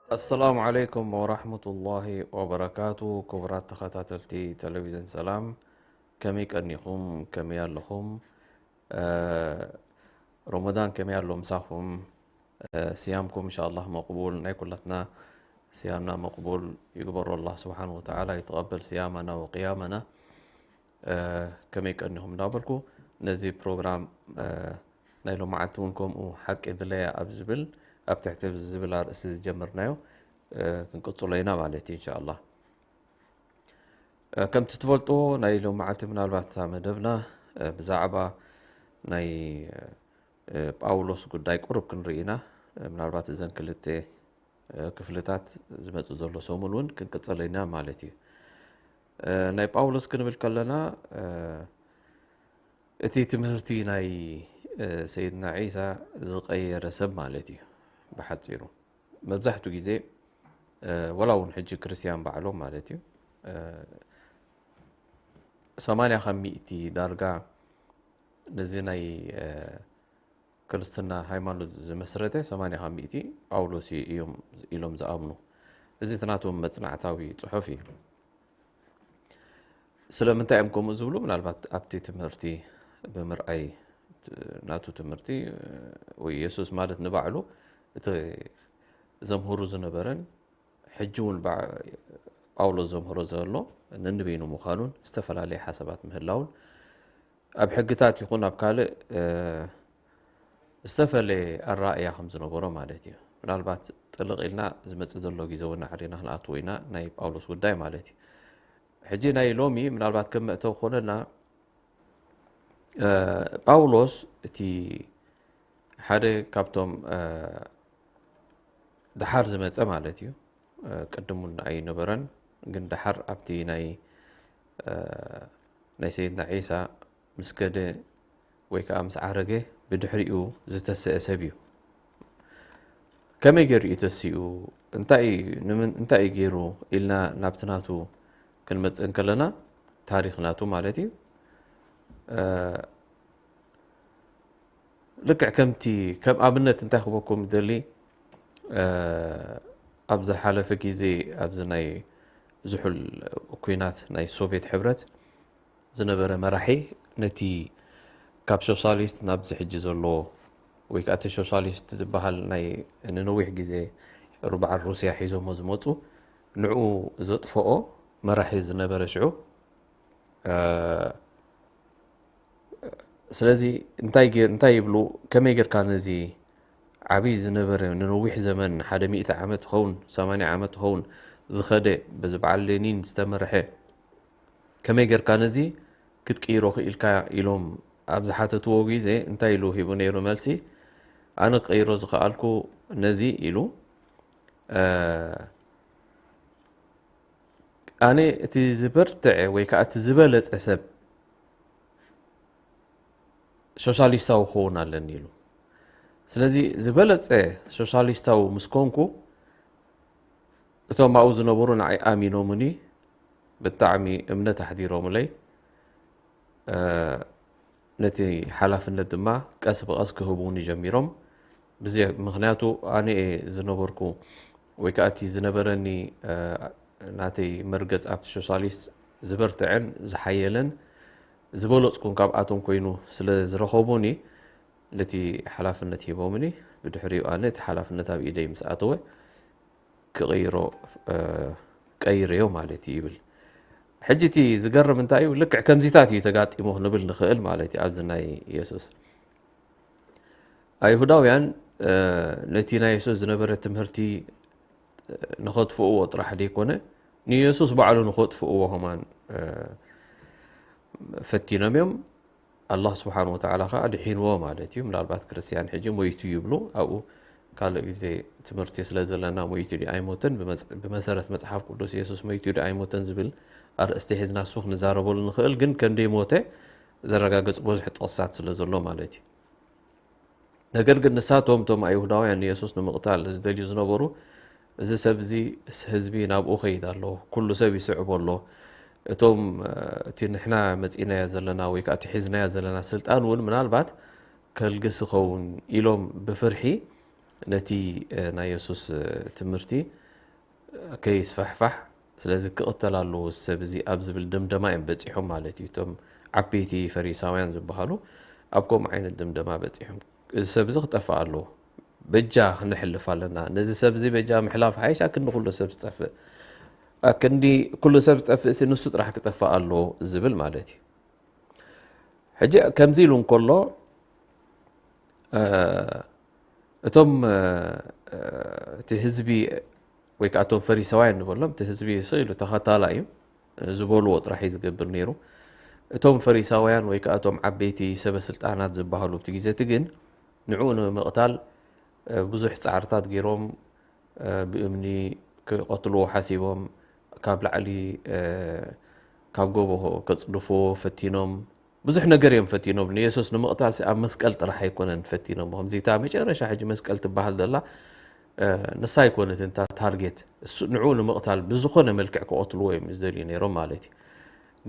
ኣሰላሙ ዓለይኩም ወራህመቱላሂ ወበረካቱ። ክቡራት ተኸታተልቲ ቴሌቪዥን ሰላም፣ ከመይ ቀኒኹም? ከመይ ኣለኹም? እ፣ ረመዳን ከመይ ኣሎ ምሳኹም? እ፣ ስያምኩም እንሻኣላህ መቕቡል፣ ናይ ኩላትና ስያምና መቕቡል ይግበሮ ኣላህ ስብሓን ወተዓላ፣ ይተቐበል ስያመና ወቅያመና። እ፣ ከመይ ቀኒኹም እንዳበልኩ፣ ነዚ ፕሮግራም፣ እ፣ ናይ ሎመዓልቲ እውን ከምኡ ሓቂ ድለያ ኣብ ዝብል፣ ኣብ ትሕቲ ዝብል ኣርእስቲ ዝጀመርናዮ፣ እ፣ ክንቅጽሎ ኢና ማለት እዩ፣ እንሻኣላህ። እ፣ ከምቲ ትፈልጥዎ፣ ናይ ሎመዓልቲ ምናልባት እታ መደብና፣ እ፣ ብዛዕባ ናይ፣ እ፣ ጳውሎስ ጉዳይ ቁሩብ ክንርኢ ኢና። እ፣ ምናልባት እዘን ክልተ፣ እ፣ ክፍልታት ዝመጽእ ዘሎ ሰሙን እውን ክንቅጽል ኢና ማለት እዩ። እ፣ ናይ ጳውሎስ ክንብል ከለና፣ እ፣ እቲ ትምህርቲ ናይ፣ እ፣ ሰይድና ዒሳ ዝቐየረ ሰብ ማለት እዩ ብሓጺሩ። መብዛሕትኡ ግዜ፣ እ፣ ወላ እውን ሕጂ ክርስትያን ባዕሎም ማለት እዩ፣ እ፣ ሰማንያ ካብ ሚእቲ ዳርጋ ነዚ ናይ፣ እ፣ ክርስትና ሃይማኖት ዝመስረተ ሰማንያ ካብ ሚእቲ ጳውሎስ እዩ እዮም ኢሎም ዝኣምኑ። እዚ እቲ ናቶም መጽናዕታዊ ጽሑፍ እዩ። ስለምንታይ እዮም ከምኡ ዝብሉ? ምናልባት ኣብቲ ትምህርቲ ብምርኣይ፣ ናቱ ትምህርቲ ወይ የሱስ ማለት ንባዕሉ እቲ ዘምህሩ ዝነበረን ሕጂ እውን በዓ-፣ ጳውሎስ ዘምህሮ ዘሎ ነንበይኑ ምዃኑን ዝተፈላለየ ሓሳባት ምህላውን ኣብ ሕግታት ይኹን ኣብ ካልእ፣ እ፣ ዝተፈለየ ኣረኣእያ ከም ዝነበሮ ማለት እዩ። ምናልባት ጥልቕ ኢልና ዝመጽእ ዘሎ ግዜ እውን ኣዕሪና ክንኣትዎ ኢና፣ ናይ ጳውሎስ ጉዳይ ማለት እዩ። ሕጂ ናይ ሎሚ ምናልባት ከም መእተዊ ክኾነና፣ እ፣ ጳውሎስ እቲ ሓደ ካብቶም፣ እ፣ ደሓር ዝመጸ ማለት እዩ። እ፣ ቅድም እውን ኣይነበረን፣ ግን ደሓር ኣብቲ ናይ፣ እ፣ ናይ ሰይድና ዒሳ ምስ ከደ ወይ ከዓ ምስ ዓረገ ብድሕሪኡ ዝተሰአ ሰብ እዩ። ከመይ ገይሩ እዩ ተሲኡ? እንታይ፣ ንምን-፣ እንታይ እዩ ገይሩ ኢልና ናብቲ ናቱ ክንመጽእ እንከለና፣ ታሪኽ ናቱ ማለት እዩ። እ፣ ልክዕ ከምቲ፣ ከም ኣብነት እንታይ ክበኩም ደሊ፣ እ፣ ኣብ ዝሓለፈ ግዜ ኣብዚ ናይ ዝሑል ኲናት ናይ ሶቭየት ሕብረት ዝነበረ መራሒ ነቲ ካብ ሶሻሊስት ናብዚ ሕጂ ዘሎ ወይ ከዓ እቲ ሶሻሊስት ዝበሃል ናይ ንነዊሕ ግዜ ሩብዓል ሩስያ ሒዞሞ ዝመፁ ንዕኡ ዘጥፈኦ መራሒ ዝነበረ ሽዑ፣ እ፣ ስለዚ እንታይ ጌር-፣ እንታይ ይብሉ፣ ከመይ ጌርካ ነዚ ዓብዪ ዝነበረ ንነዊሕ ዘመን ሓደ ሚእቲ ዓመት ኸውን፣ ሰማንያ ዓመት ኸውን ዝኸደ በዚ በዓል ሌኒን ዝተመርሐ ከመይ ጌርካ ነዚ ክትቅይሮ ክኢልካ ኢሎም ኣብ ዝሓተትዎ ግዜ እንታይ ኢሉ ሂቡ ነይሩ መልሲ? ኣነ ክቅይሮ ዝኸኣልኩ ነዚ ኢሉ፣ እ፣ ኣነ እቲ ዝበርትዐ ወይ ከዓ እቲ ዝበለጸ ሰብ ሶሻሊስታዊ ክኸውን ኣለኒ ኢሉ። ስለዚ ዝበለጸ ሶሻሊስታዊ ምስ ኮንኩ እቶም ኣብኡ ዝነበሩ ንዓይ ኣሚኖምኒ ብጣዕሚ እምነት ኣሕዲሮምለይ። እ፣ ነቲ ሓላፍነት ድማ ቀስ ብቐስ ክህቡኒ ጀሚሮም። ብዚ ምኽንያቱ ኣነ እየ ዝነበርኩ ወይ ከዓ እቲ ዝነበረኒ፣ እ፣ ናተይ መርገጽ ኣብቲ ሶሻሊስት ዝበርትዐን ዝሓየለን ዝበለጽኩን ካብኣቶም ኮይኑ ስለ ዝረኸቡኒ ነቲ ሓላፍነት ሂቦምኒ። ብድሕሪኡ ኣነ እቲ ሓላፍነት ኣብ ኢደይ ምስ ኣተወ ክቕይሮ፣ እ፣ ቀይረዮ ማለት እዩ ይብል። ሕጂ እቲ ዝገርም እንታይ እዩ? ልክዕ ከምዚታት እዩ ተጋጢሙ ክንብል ንኽእል ማለት እዩ። ኣብዚ ናይ የሱስ ኣይሁዳውያን፣ እ፣ ነቲ ናይ የሱስ ዝነበረ ትምህርቲ፣ እ፣ ንኸጥፍእዎ ጥራሕ ደይኮነ ንየሱስ ባዕሉ ንኸጥፍእዎ ከማን፣ እ፣ ፈቲኖም እዮም። ኣላህ ስብሓን ወተዓላ ኸዓ ድሒንዎ ማለት እዩ። ምናልባት ክርስትያን ሕጂ ሞይቱ ይብሉ፣ ኣብኡ ካልእ ግዜ ትምህርቲ ስለ ዘለና ሞይቱ ድዩ ኣይሞተን፣ ብመጽ-፣ ብመሰረት መጽሓፍ ቅዱስ የሱስ ሞይቱ ድዩ ኣይሞተን ዝብል ኣርእስቲ ሒዝና እሱ ክንዛረበሉ ንኽእል፣ ግን ከም ደይሞተ ዘረጋግጽ ብዙሕ ጥቕስታት ስለ ዘሎ ማለት እዩ። ነገር ግን ንሳቶም እቶም ኣይሁዳውያን ንየሱስ ንምቕታል ዝደልዩ ዝነበሩ እዚ ሰብ እዚ ህዝቢ ናብኡ ኸይድ ኣሎ፣ ኩሉ ሰብ ይስዕቦ ኣሎ። እቶም እቲ ንሕና መጺእናዮ ዘለና ወይ ከዓ እቲ ሒዝናዮ ዘለና ስልጣን እውን ምናልባት ከልግስ ይኸውን ኢሎም ብፍርሒ ነቲ ናይ የሱስ ትምህርቲ ከይስፋሕፋሕ፣ ስለዚ ክቕተል ኣለዎ እዚ ሰብ እዚ ኣብ ዝብል ድምደማ እዮም በጺሖም ማለት እዩ። እቶም ዓበይቲ ፈሪሳውያን ዝበሃሉ ኣብ ከምኡ ዓይነት ድምደማ በጺሖም። እዚ ሰብ እዚ ክጠፍእ ኣለዎ፣ በጃ ክነሕልፍ ኣለና። ነዚ ሰብ እዚ በጃ ምሕላፍ ሓይሽ ኣክንዲ ኩሉ ሰብ ዝጠፍእ፣ ኣክንዲ ኩሉ ሰብ ዝጠፍእ ሲ ንሱ ጥራሕ ክጠፍእ ኣለዎ ዝብል ማለት እዩ። ሕጂ ከምዚ ኢሉ እንከሎ እቶም እቲ ህዝቢ ወይ ከዓ እቶም ፈሪሳውያን ንበሎም፣ እቲ ህዝቢ ስቕ ኢሉ ተኸታላ እዩ፣ ዝበልዎ ጥራሕ እዩ ዝገብር ነይሩ። እቶም ፈሪሳውያን ወይ ከዓ እቶም ዓበይቲ ሰበ ስልጣናት ዝበሃሉ ኣብቲ ግዜ እቲ ግን ንዕኡ ንምቕታል ብዙሕ ፃዕርታት ገይሮም ብእምኒ ክቐትልዎ ሓሲቦም፣ ካብ ላዕሊ ካብ ጎቦ ከፅድፍዎ ፈቲኖም። ብዙሕ ነገር እዮም ፈቲኖም። ንየሱስ ንምቕታል ኣብ መስቀል ጥራሕ ኣይኮነን ፈቲኖም። ከምዚ እታ መጨረሻ ሕጂ መስቀል ትበሃል ዘላ ንሳ ኣይኮነት እንታ ታርጌት፣ ንዑ ንምቕታል ብዝኾነ መልክዕ ክቐትልዎ እዮም ዝደልዩ ነይሮም ማለት እዩ።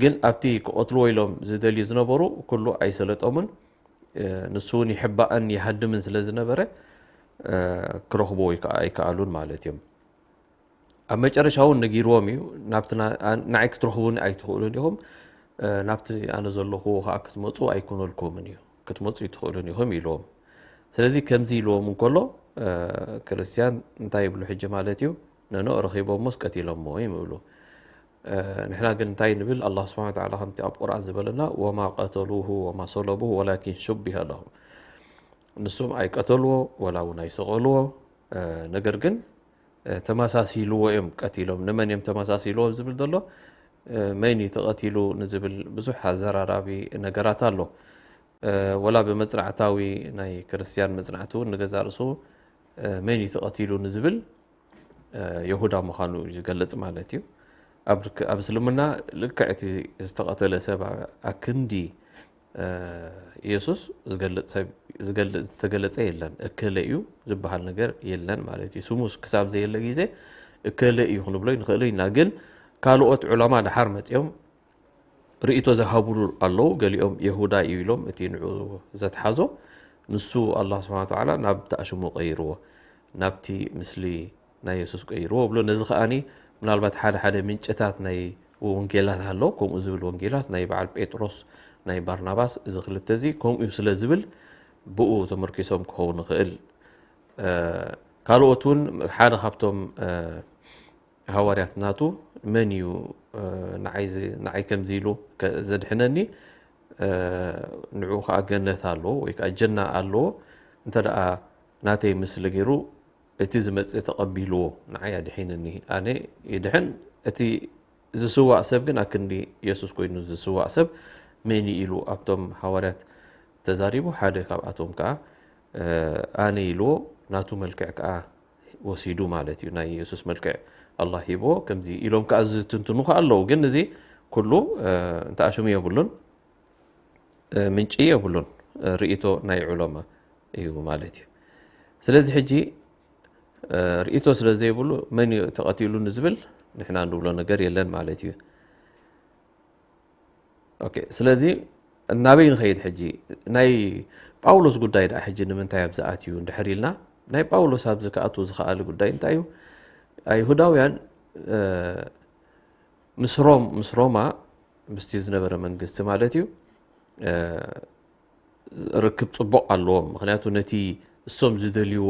ግን ኣብቲ ክቐትልዎ ኢሎም ዝደልዩ ዝነበሩ ኩሉ ኣይሰለጦምን። ንሱ እውን ይሕባእን ይሃድምን ስለ ዝነበረ ክረኽብዎ ኣይከኣሉን ማለት እዮም። ኣብ መጨረሻ እውን ነጊርዎም እዩ፣ ናብቲ ንዓይ ክትረኽቡኒ ኣይትኽእሉን ኢኹም፣ ናብቲ ኣነ ዘለኹዎ ከዓ ክትመፁ ኣይኮነልኩምን እዩ፣ ክትመፁ ኣይትኽእሉን ኢኹም ኢልዎም። ስለዚ ከምዚ ኢልዎም እንከሎ ክርስቲያን እንታይ ይብሉ ሕጂ ማለት እዩ? ነኖ ረኺቦሞስ ቀቲሎሞ እዮም ይብሉ። ንሕና ግን እንታይ ንብል? ኣላህ ስብሓነ ወተዓላ ከምቲ ኣብ ቁርኣን ዝበለና ወማ ቀተሉሁ ወማ ሰለቡሁ ወላኪን ሹቢሀ ለሁም። ንሶም ኣይቀተልዎ ወላ እውን ኣይሰቐልዎ፣ ነገር ግን ተመሳሲልዎ እዮም ቀቲሎም። ንመን እዮም ተመሳሲልዎም ዝብል ዘሎ፣ መን እዩ ተቐቲሉ ንዝብል ብዙሕ ኣዘራራቢ ነገራት ኣሎ። ወላ ብመፅናዕታዊ ናይ ክርስትያን መፅናዕቲ እውን ንገዛ ርእሱ መን እዩ ተቐቲሉ ንዝብል የሁዳ ምዃኑ እዩ ዝገልጽ ማለት እዩ። ኣብ እስልምና ልክዕ እቲ ዝተቐተለ ሰብ ኣክንዲ ኢየሱስ ዝገልጽ ሰብ ዝገልጽ ዝተገለጸ የለን። እከለ እዩ ዝበሃል ነገር የለን ማለት እዩ። ስሙ ክሳብ ዘየለ ግዜ እከለ እዩ ክንብሎ ንኽእል ኢና። ግን ካልኦት ዑለማ ደሓር መጺኦም ርእይቶ ዝሃብሉ ኣለዉ። ገሊኦም የሁዳ እዩ ኢሎም እቲ ንዑ ዘትሓዞ ንሱ ኣላህ ስብሓነ ወተዓላ ናብ ተኣሽሙ ቀይርዎ፣ ናብቲ ምስሊ ናይ የሱስ ቀይርዎ ብሎ። ነዚ ከኣኒ ምናልባት ሓደ ሓደ ምንጭታት ናይ ወንጌላት ኣሎ፣ ከምኡ ዝብል ወንጌላት ናይ በዓል ጴጥሮስ ናይ ባርናባስ እዚ ክልተ እዚ ከምኡ እዩ ስለ ዝብል ብኡ ተመርኪሶም ክኸውን ይኽእል። ካልኦት እውን ሓደ ካብቶም ሃዋርያት ናቱ መን እዩ ንዓይ ከምዚ ኢሉ ዘድሕነኒ ንዑ ከዓ ገነት ኣለዎ ወይ ከዓ ጀና ኣለዎ እንተ ደኣ ናተይ ምስሊ ገይሩ እቲ ዝመጽእ ተቐቢልዎ ንዓይ ኣድሒንኒ ኣነ ይድሕን እቲ ዝስዋእ ሰብ ግን ኣክንዲ የሱስ ኮይኑ ዝስዋእ ሰብ መን ኢሉ ኣብቶም ሃዋርያት ተዛሪቡ ሓደ ካብኣቶም ከዓ ኣነ ኢልዎ ናቱ መልክዕ ከዓ ወሲዱ ማለት እዩ። ናይ የሱስ መልክዕ ኣላህ ሂብዎ ከምዚ ኢሎም ከዓ ዝትንትኑ ከዓ ኣለዉ። ግን እዚ ኩሉ እንተኣሽሙ የብሉን፣ ምንጪ የብሉን። ርእይቶ ናይ ዑለማ እዩ ማለት እዩ። ስለዚ ሕጂ ርእይቶ ስለ ዘይብሉ መን እዩ ተቐቲሉ ንዝብል ንሕና ንብሎ ነገር የለን ማለት እዩ። ኦኬ፣ ስለዚ ናበይ ንኸይድ ሕጂ? ናይ ጳውሎስ ጉዳይ ደኣ ሕጂ ንምንታይ ኣብዚ ኣትዩ እንድሕር ኢልና፣ ናይ ጳውሎስ ኣብዚ ክኣትዉ ዝኸኣለ ጉዳይ እንታይ እዩ? ኣይሁዳውያን ምስ ሮም ምስ ሮማ ምስቲ ዝነበረ መንግስቲ ማለት እዩ ርክብ ጽቡቕ ኣለዎም። ምክንያቱ ነቲ እሶም ዝደልይዎ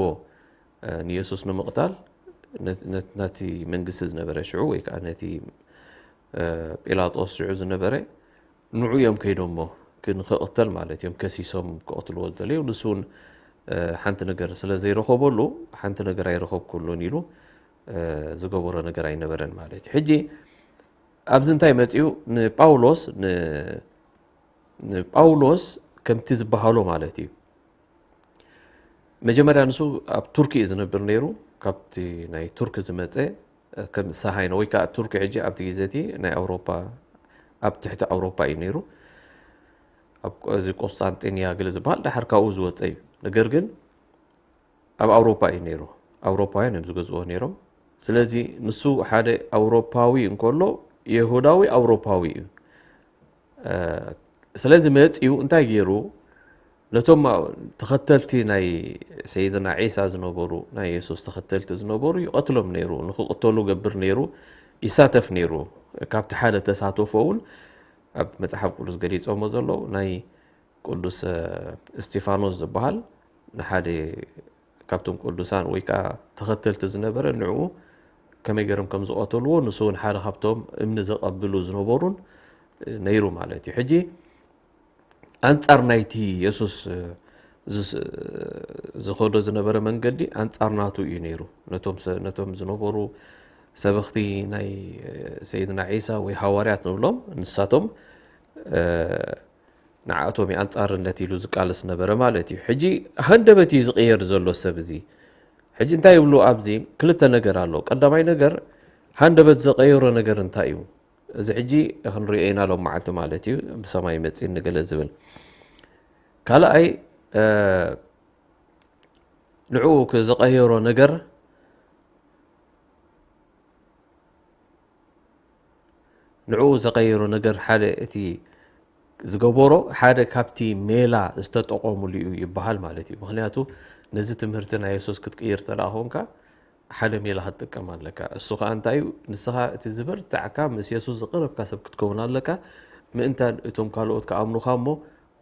ንየሱስ ንምቕታል ነቲ መንግስቲ ዝነበረ ሽዑ ወይ ከዓ ነቲ ጲላጦስ ሽዑ ዝነበረ ንዑ እዮም ከይዶሞ ክንክቕተል ማለት እዮም ከሲሶም ክቕትልዎ ዝደለዩ። ንሱ እውን ሓንቲ ነገር ስለ ዘይረኸበሉ ሓንቲ ነገር ኣይረኸብኩሉን ኢሉ ዝገበሮ ነገር ኣይነበረን ማለት እዩ። ሕጂ ኣብዚ እንታይ መፅኡ ንጳውሎስ ንጳውሎስ ከምቲ ዝበሃሎ ማለት እዩ። መጀመርያ ንሱ ኣብ ቱርኪ እዩ ዝነብር ነይሩ። ካብቲ ናይ ቱርኪ ዝመፀ ከም ሳሃይኖ ወይ ከዓ ቱርኪ ሕጂ ኣብቲ ግዜ እቲ ናይ ኣውሮፓ ኣብ ትሕቲ ኣውሮፓ እዩ ነይሩ። እዚ ቆስጣንጢንያ ገለ ዝበሃል ዳሕር ካብኡ ዝወፀ እዩ። ነገር ግን ኣብ ኣውሮፓ እዩ ነይሩ። ኣውሮፓውያን እዮም ዝገዝዎ ነይሮም። ስለዚ ንሱ ሓደ ኣውሮፓዊ እንከሎ፣ የሁዳዊ ኣውሮፓዊ እዩ። ስለዚ መጺኡ እንታይ ገይሩ? ነቶም ተኸተልቲ ናይ ሰይድና ዒሳ ዝነበሩ፣ ናይ የሱስ ተኸተልቲ ዝነበሩ ይቐትሎም ነይሩ፣ ንኽቕተሉ ገብር ነይሩ፣ ይሳተፍ ነይሩ። ካብቲ ሓደ ተሳተፎ እውን ኣብ መጽሓፍ ቅዱስ ገሊጾሞ ዘለዉ ናይ ቅዱስ እስቲፋኖስ ዝበሃል ንሓደ ካብቶም ቅዱሳን ወይ ከዓ ተኸተልቲ ዝነበረ፣ ንዕኡ ከመይ ገይሮም ከም ዝቐተልዎ፣ ንሱ እውን ሓደ ካብቶም እምኒ ዘቐብሉ ዝነበሩን ነይሩ ማለት እዩ። ሕጂ ኣንጻር ናይቲ የሱስ ዝኸዶ ዝነበረ መንገዲ ኣንጻር ናቱ እዩ ነይሩ። ነቶም ዝነበሩ ሰበኽቲ ናይ ሰይድና ዒሳ ወይ ሃዋርያት ንብሎም፣ ንሳቶም ንዓኣቶም እዩ ኣንጻርነት ኢሉ ዝቃለስ ነበረ ማለት እዩ። ሕጂ ሃንደበት እዩ ዝቕየር ዘሎ ሰብ እዚ። ሕጂ እንታይ ይብሉ ኣብዚ? ክልተ ነገር ኣሎ። ቀዳማይ ነገር፣ ሃንደበት ዘቐየሮ ነገር እንታይ እዩ? እዚ ሕጂ ክንሪኦ ኢና ሎም መዓልቲ ማለት እዩ። ብሰማይ መጺእኒ ገለ ዝብል። ካልኣይ፣ ንዕኡ ዘቐየሮ ነገር፣ ንዕኡ ዘቐየሮ ነገር ሓደ እቲ ዝገበሮ ሓደ ካብቲ ሜላ ዝተጠቐሙሉ እዩ ይበሃል ማለት እዩ። ምኽንያቱ ነዚ ትምህርቲ ናይ የሱስ ክትቅይር ተደኣ ኮንካ ሓደ ሜላ ክትጥቀም ኣለካ። እሱ ኸኣ እንታይ እዩ? ንስኻ እቲ ዝበርታዕካ ምስ የሱስ ዝቐረብካ ሰብ ክትከውን ኣለካ። ምእንታን እቶም ካልኦት ክኣምኑኻ እሞ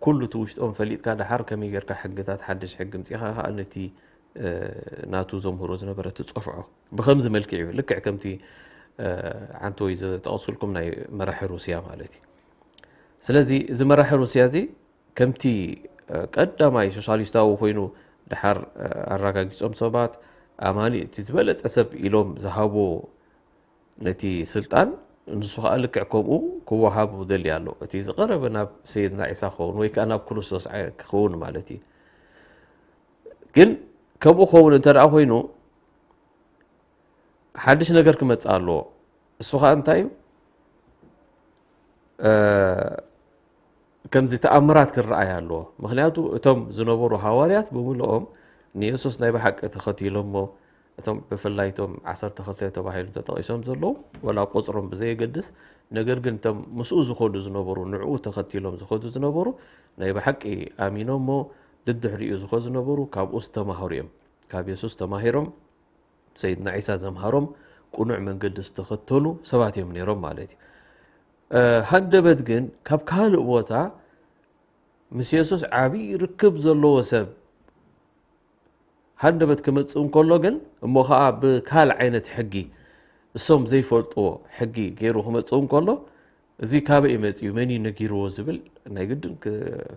ኩሉ እቲ ውሽጦም ፈሊጥካ ደሓር ከመይ ጌርካ ሕግታት ሓድሽ ሕጊ ምጺኻ ኸኣ ነቲ ናቱ ዘምህሮ ዝነበረ ትጸፍዖ። ብኸምዚ መልክዕ እዩ። ልክዕ ከምቲ ዓንተወይ ዝጠቐስኩልኩም ናይ መራሒ ሩስያ ማለት እዩ። ስለዚ እዚ መራሒ ሩስያ እዚ ከምቲ ቀዳማይ ሶሻሊስታዊ ኮይኑ ደሓር ኣረጋጊጾም ሰባት ኣማኒ እቲ ዝበለጸ ሰብ ኢሎም ዝሃቦ ነቲ ስልጣን ንሱ ከኣ ልክዕ ከምኡ ክወሃቡ ደሊ ኣሎ። እቲ ዝቐረበ ናብ ሰይድና ዒሳ ክኸውን ወይ ከኣ ናብ ክርስቶስ ክኸውን ማለት እዩ። ግን ከምኡ ክኸውን እንተ ደኣ ኮይኑ ሓድሽ ነገር ክመጽእ ኣለዎ። እሱ ከኣ እንታይ እዩ? ከምዚ ተኣምራት ክረኣይ ኣለዎ። ምኽንያቱ እቶም ዝነበሩ ሃዋርያት ብምልኦም ንየሱስ ናይ ብሓቂ ተኸቲሎሞ፣ እቶም ብፍላይ እቶም ዓሰርተ ክልተ ተባሂሎም ተጠቒሶም ዘለዉ፣ ወላ ቁጽሮም ብዘየገድስ፣ ነገር ግን እቶም ምስኡ ዝኸዱ ዝነበሩ፣ ንዕኡ ተኸቲሎም ዝኸዱ ዝነበሩ፣ ናይ ብሓቂ ኣሚኖሞ፣ ድድሕሪኡ ዝኸዱ ዝነበሩ፣ ካብኡ ዝተማህሩ እዮም። ካብ የሱስ ተማሂሮም፣ ሰይድና ዒሳ ዘምሃሮም ቅኑዕ መንገዲ ዝተኸተሉ ሰባት እዮም ነይሮም ማለት እዩ። ሃንደበት ግን ካብ ካልእ ቦታ ምስ የሱስ ዓብዪ ርክብ ዘለዎ ሰብ ሃንደበት ክመጽእ እንከሎ ግን፣ እሞ ኸኣ ብካልእ ዓይነት ሕጊ፣ እሶም ዘይፈልጥዎ ሕጊ ገይሩ ክመጽእ እንከሎ፣ እዚ ካበይ እዩ መጺኡ፣ መን እዩ ነጊርዎ ዝብል ናይ ግድን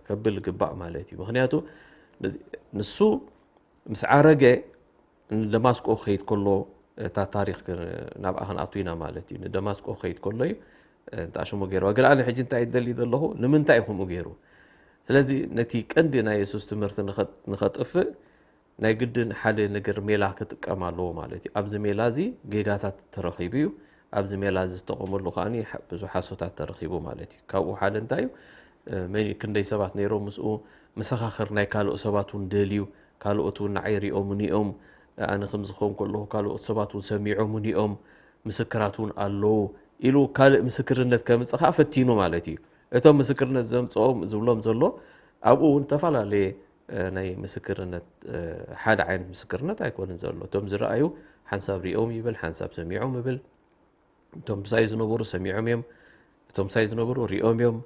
ከብል ግባእ ማለት እዩ። ምኽንያቱ ንሱ ምስ ዓረገ ንደማስቆ ክኸይድ ከሎ፣ እታ ታሪኽ ናብኣ ክንኣቱ ኢና ማለት እዩ። ንደማስቆ ክኸይድ ከሎ እዩ እንተኣሽሙ ገይርዋ። ግን ኣነ ሕጂ እንታይ ይደሊ ዘለኹ፣ ንምንታይ እዩ ከምኡ ገይሩ? ስለዚ ነቲ ቀንዲ ናይ የሱስ ትምህርቲ ንኸጥፍእ ናይ ግድን ሓደ ነገር ሜላ ክጥቀም ኣለዎ ማለት እዩ። ኣብዚ ሜላ እዚ ጌጋታት ተረኺቡ እዩ። ኣብዚ ሜላ እዚ ዝተቐመሉ ከኣ ብዙሕ ሓሶታት ተረኺቡ ማለት እዩ። ካብኡ ሓደ እንታይ እዩ? ክንደይ ሰባት ነይሮም ምስኡ፣ መሰኻኽር ናይ ካልኦት ሰባት እውን ደልዩ፣ ካልኦት እውን ንዓይ ሪኦምኒ እዮም፣ ኣነ ከምዚ ክኸውን ከለኹ ካልኦት ሰባት እውን ሰሚዖምኒ እዮም፣ ምስክራት እውን ኣለዉ ኢሉ ካልእ ምስክርነት ከምጽእ ከኣ ፈቲኑ ማለት እዩ። እቶም ምስክርነት ዘምጽኦም ዝብሎም ዘሎ ኣብኡ እውን ዝተፈላለየ ናይ ምስክርነት ሓደ ዓይነት ምስክርነት ኣይኮነን ዘሎ። እቶም ዝረኣዩ ሓንሳብ ሪኦም ይብል፣ ሓንሳብ ሰሚዖም ይብል። እቶም ምሳይ ዝነበሩ ሰሚዖም እዮም፣ እቶም ምሳይ ዝነበሩ ሪኦም እዮም፣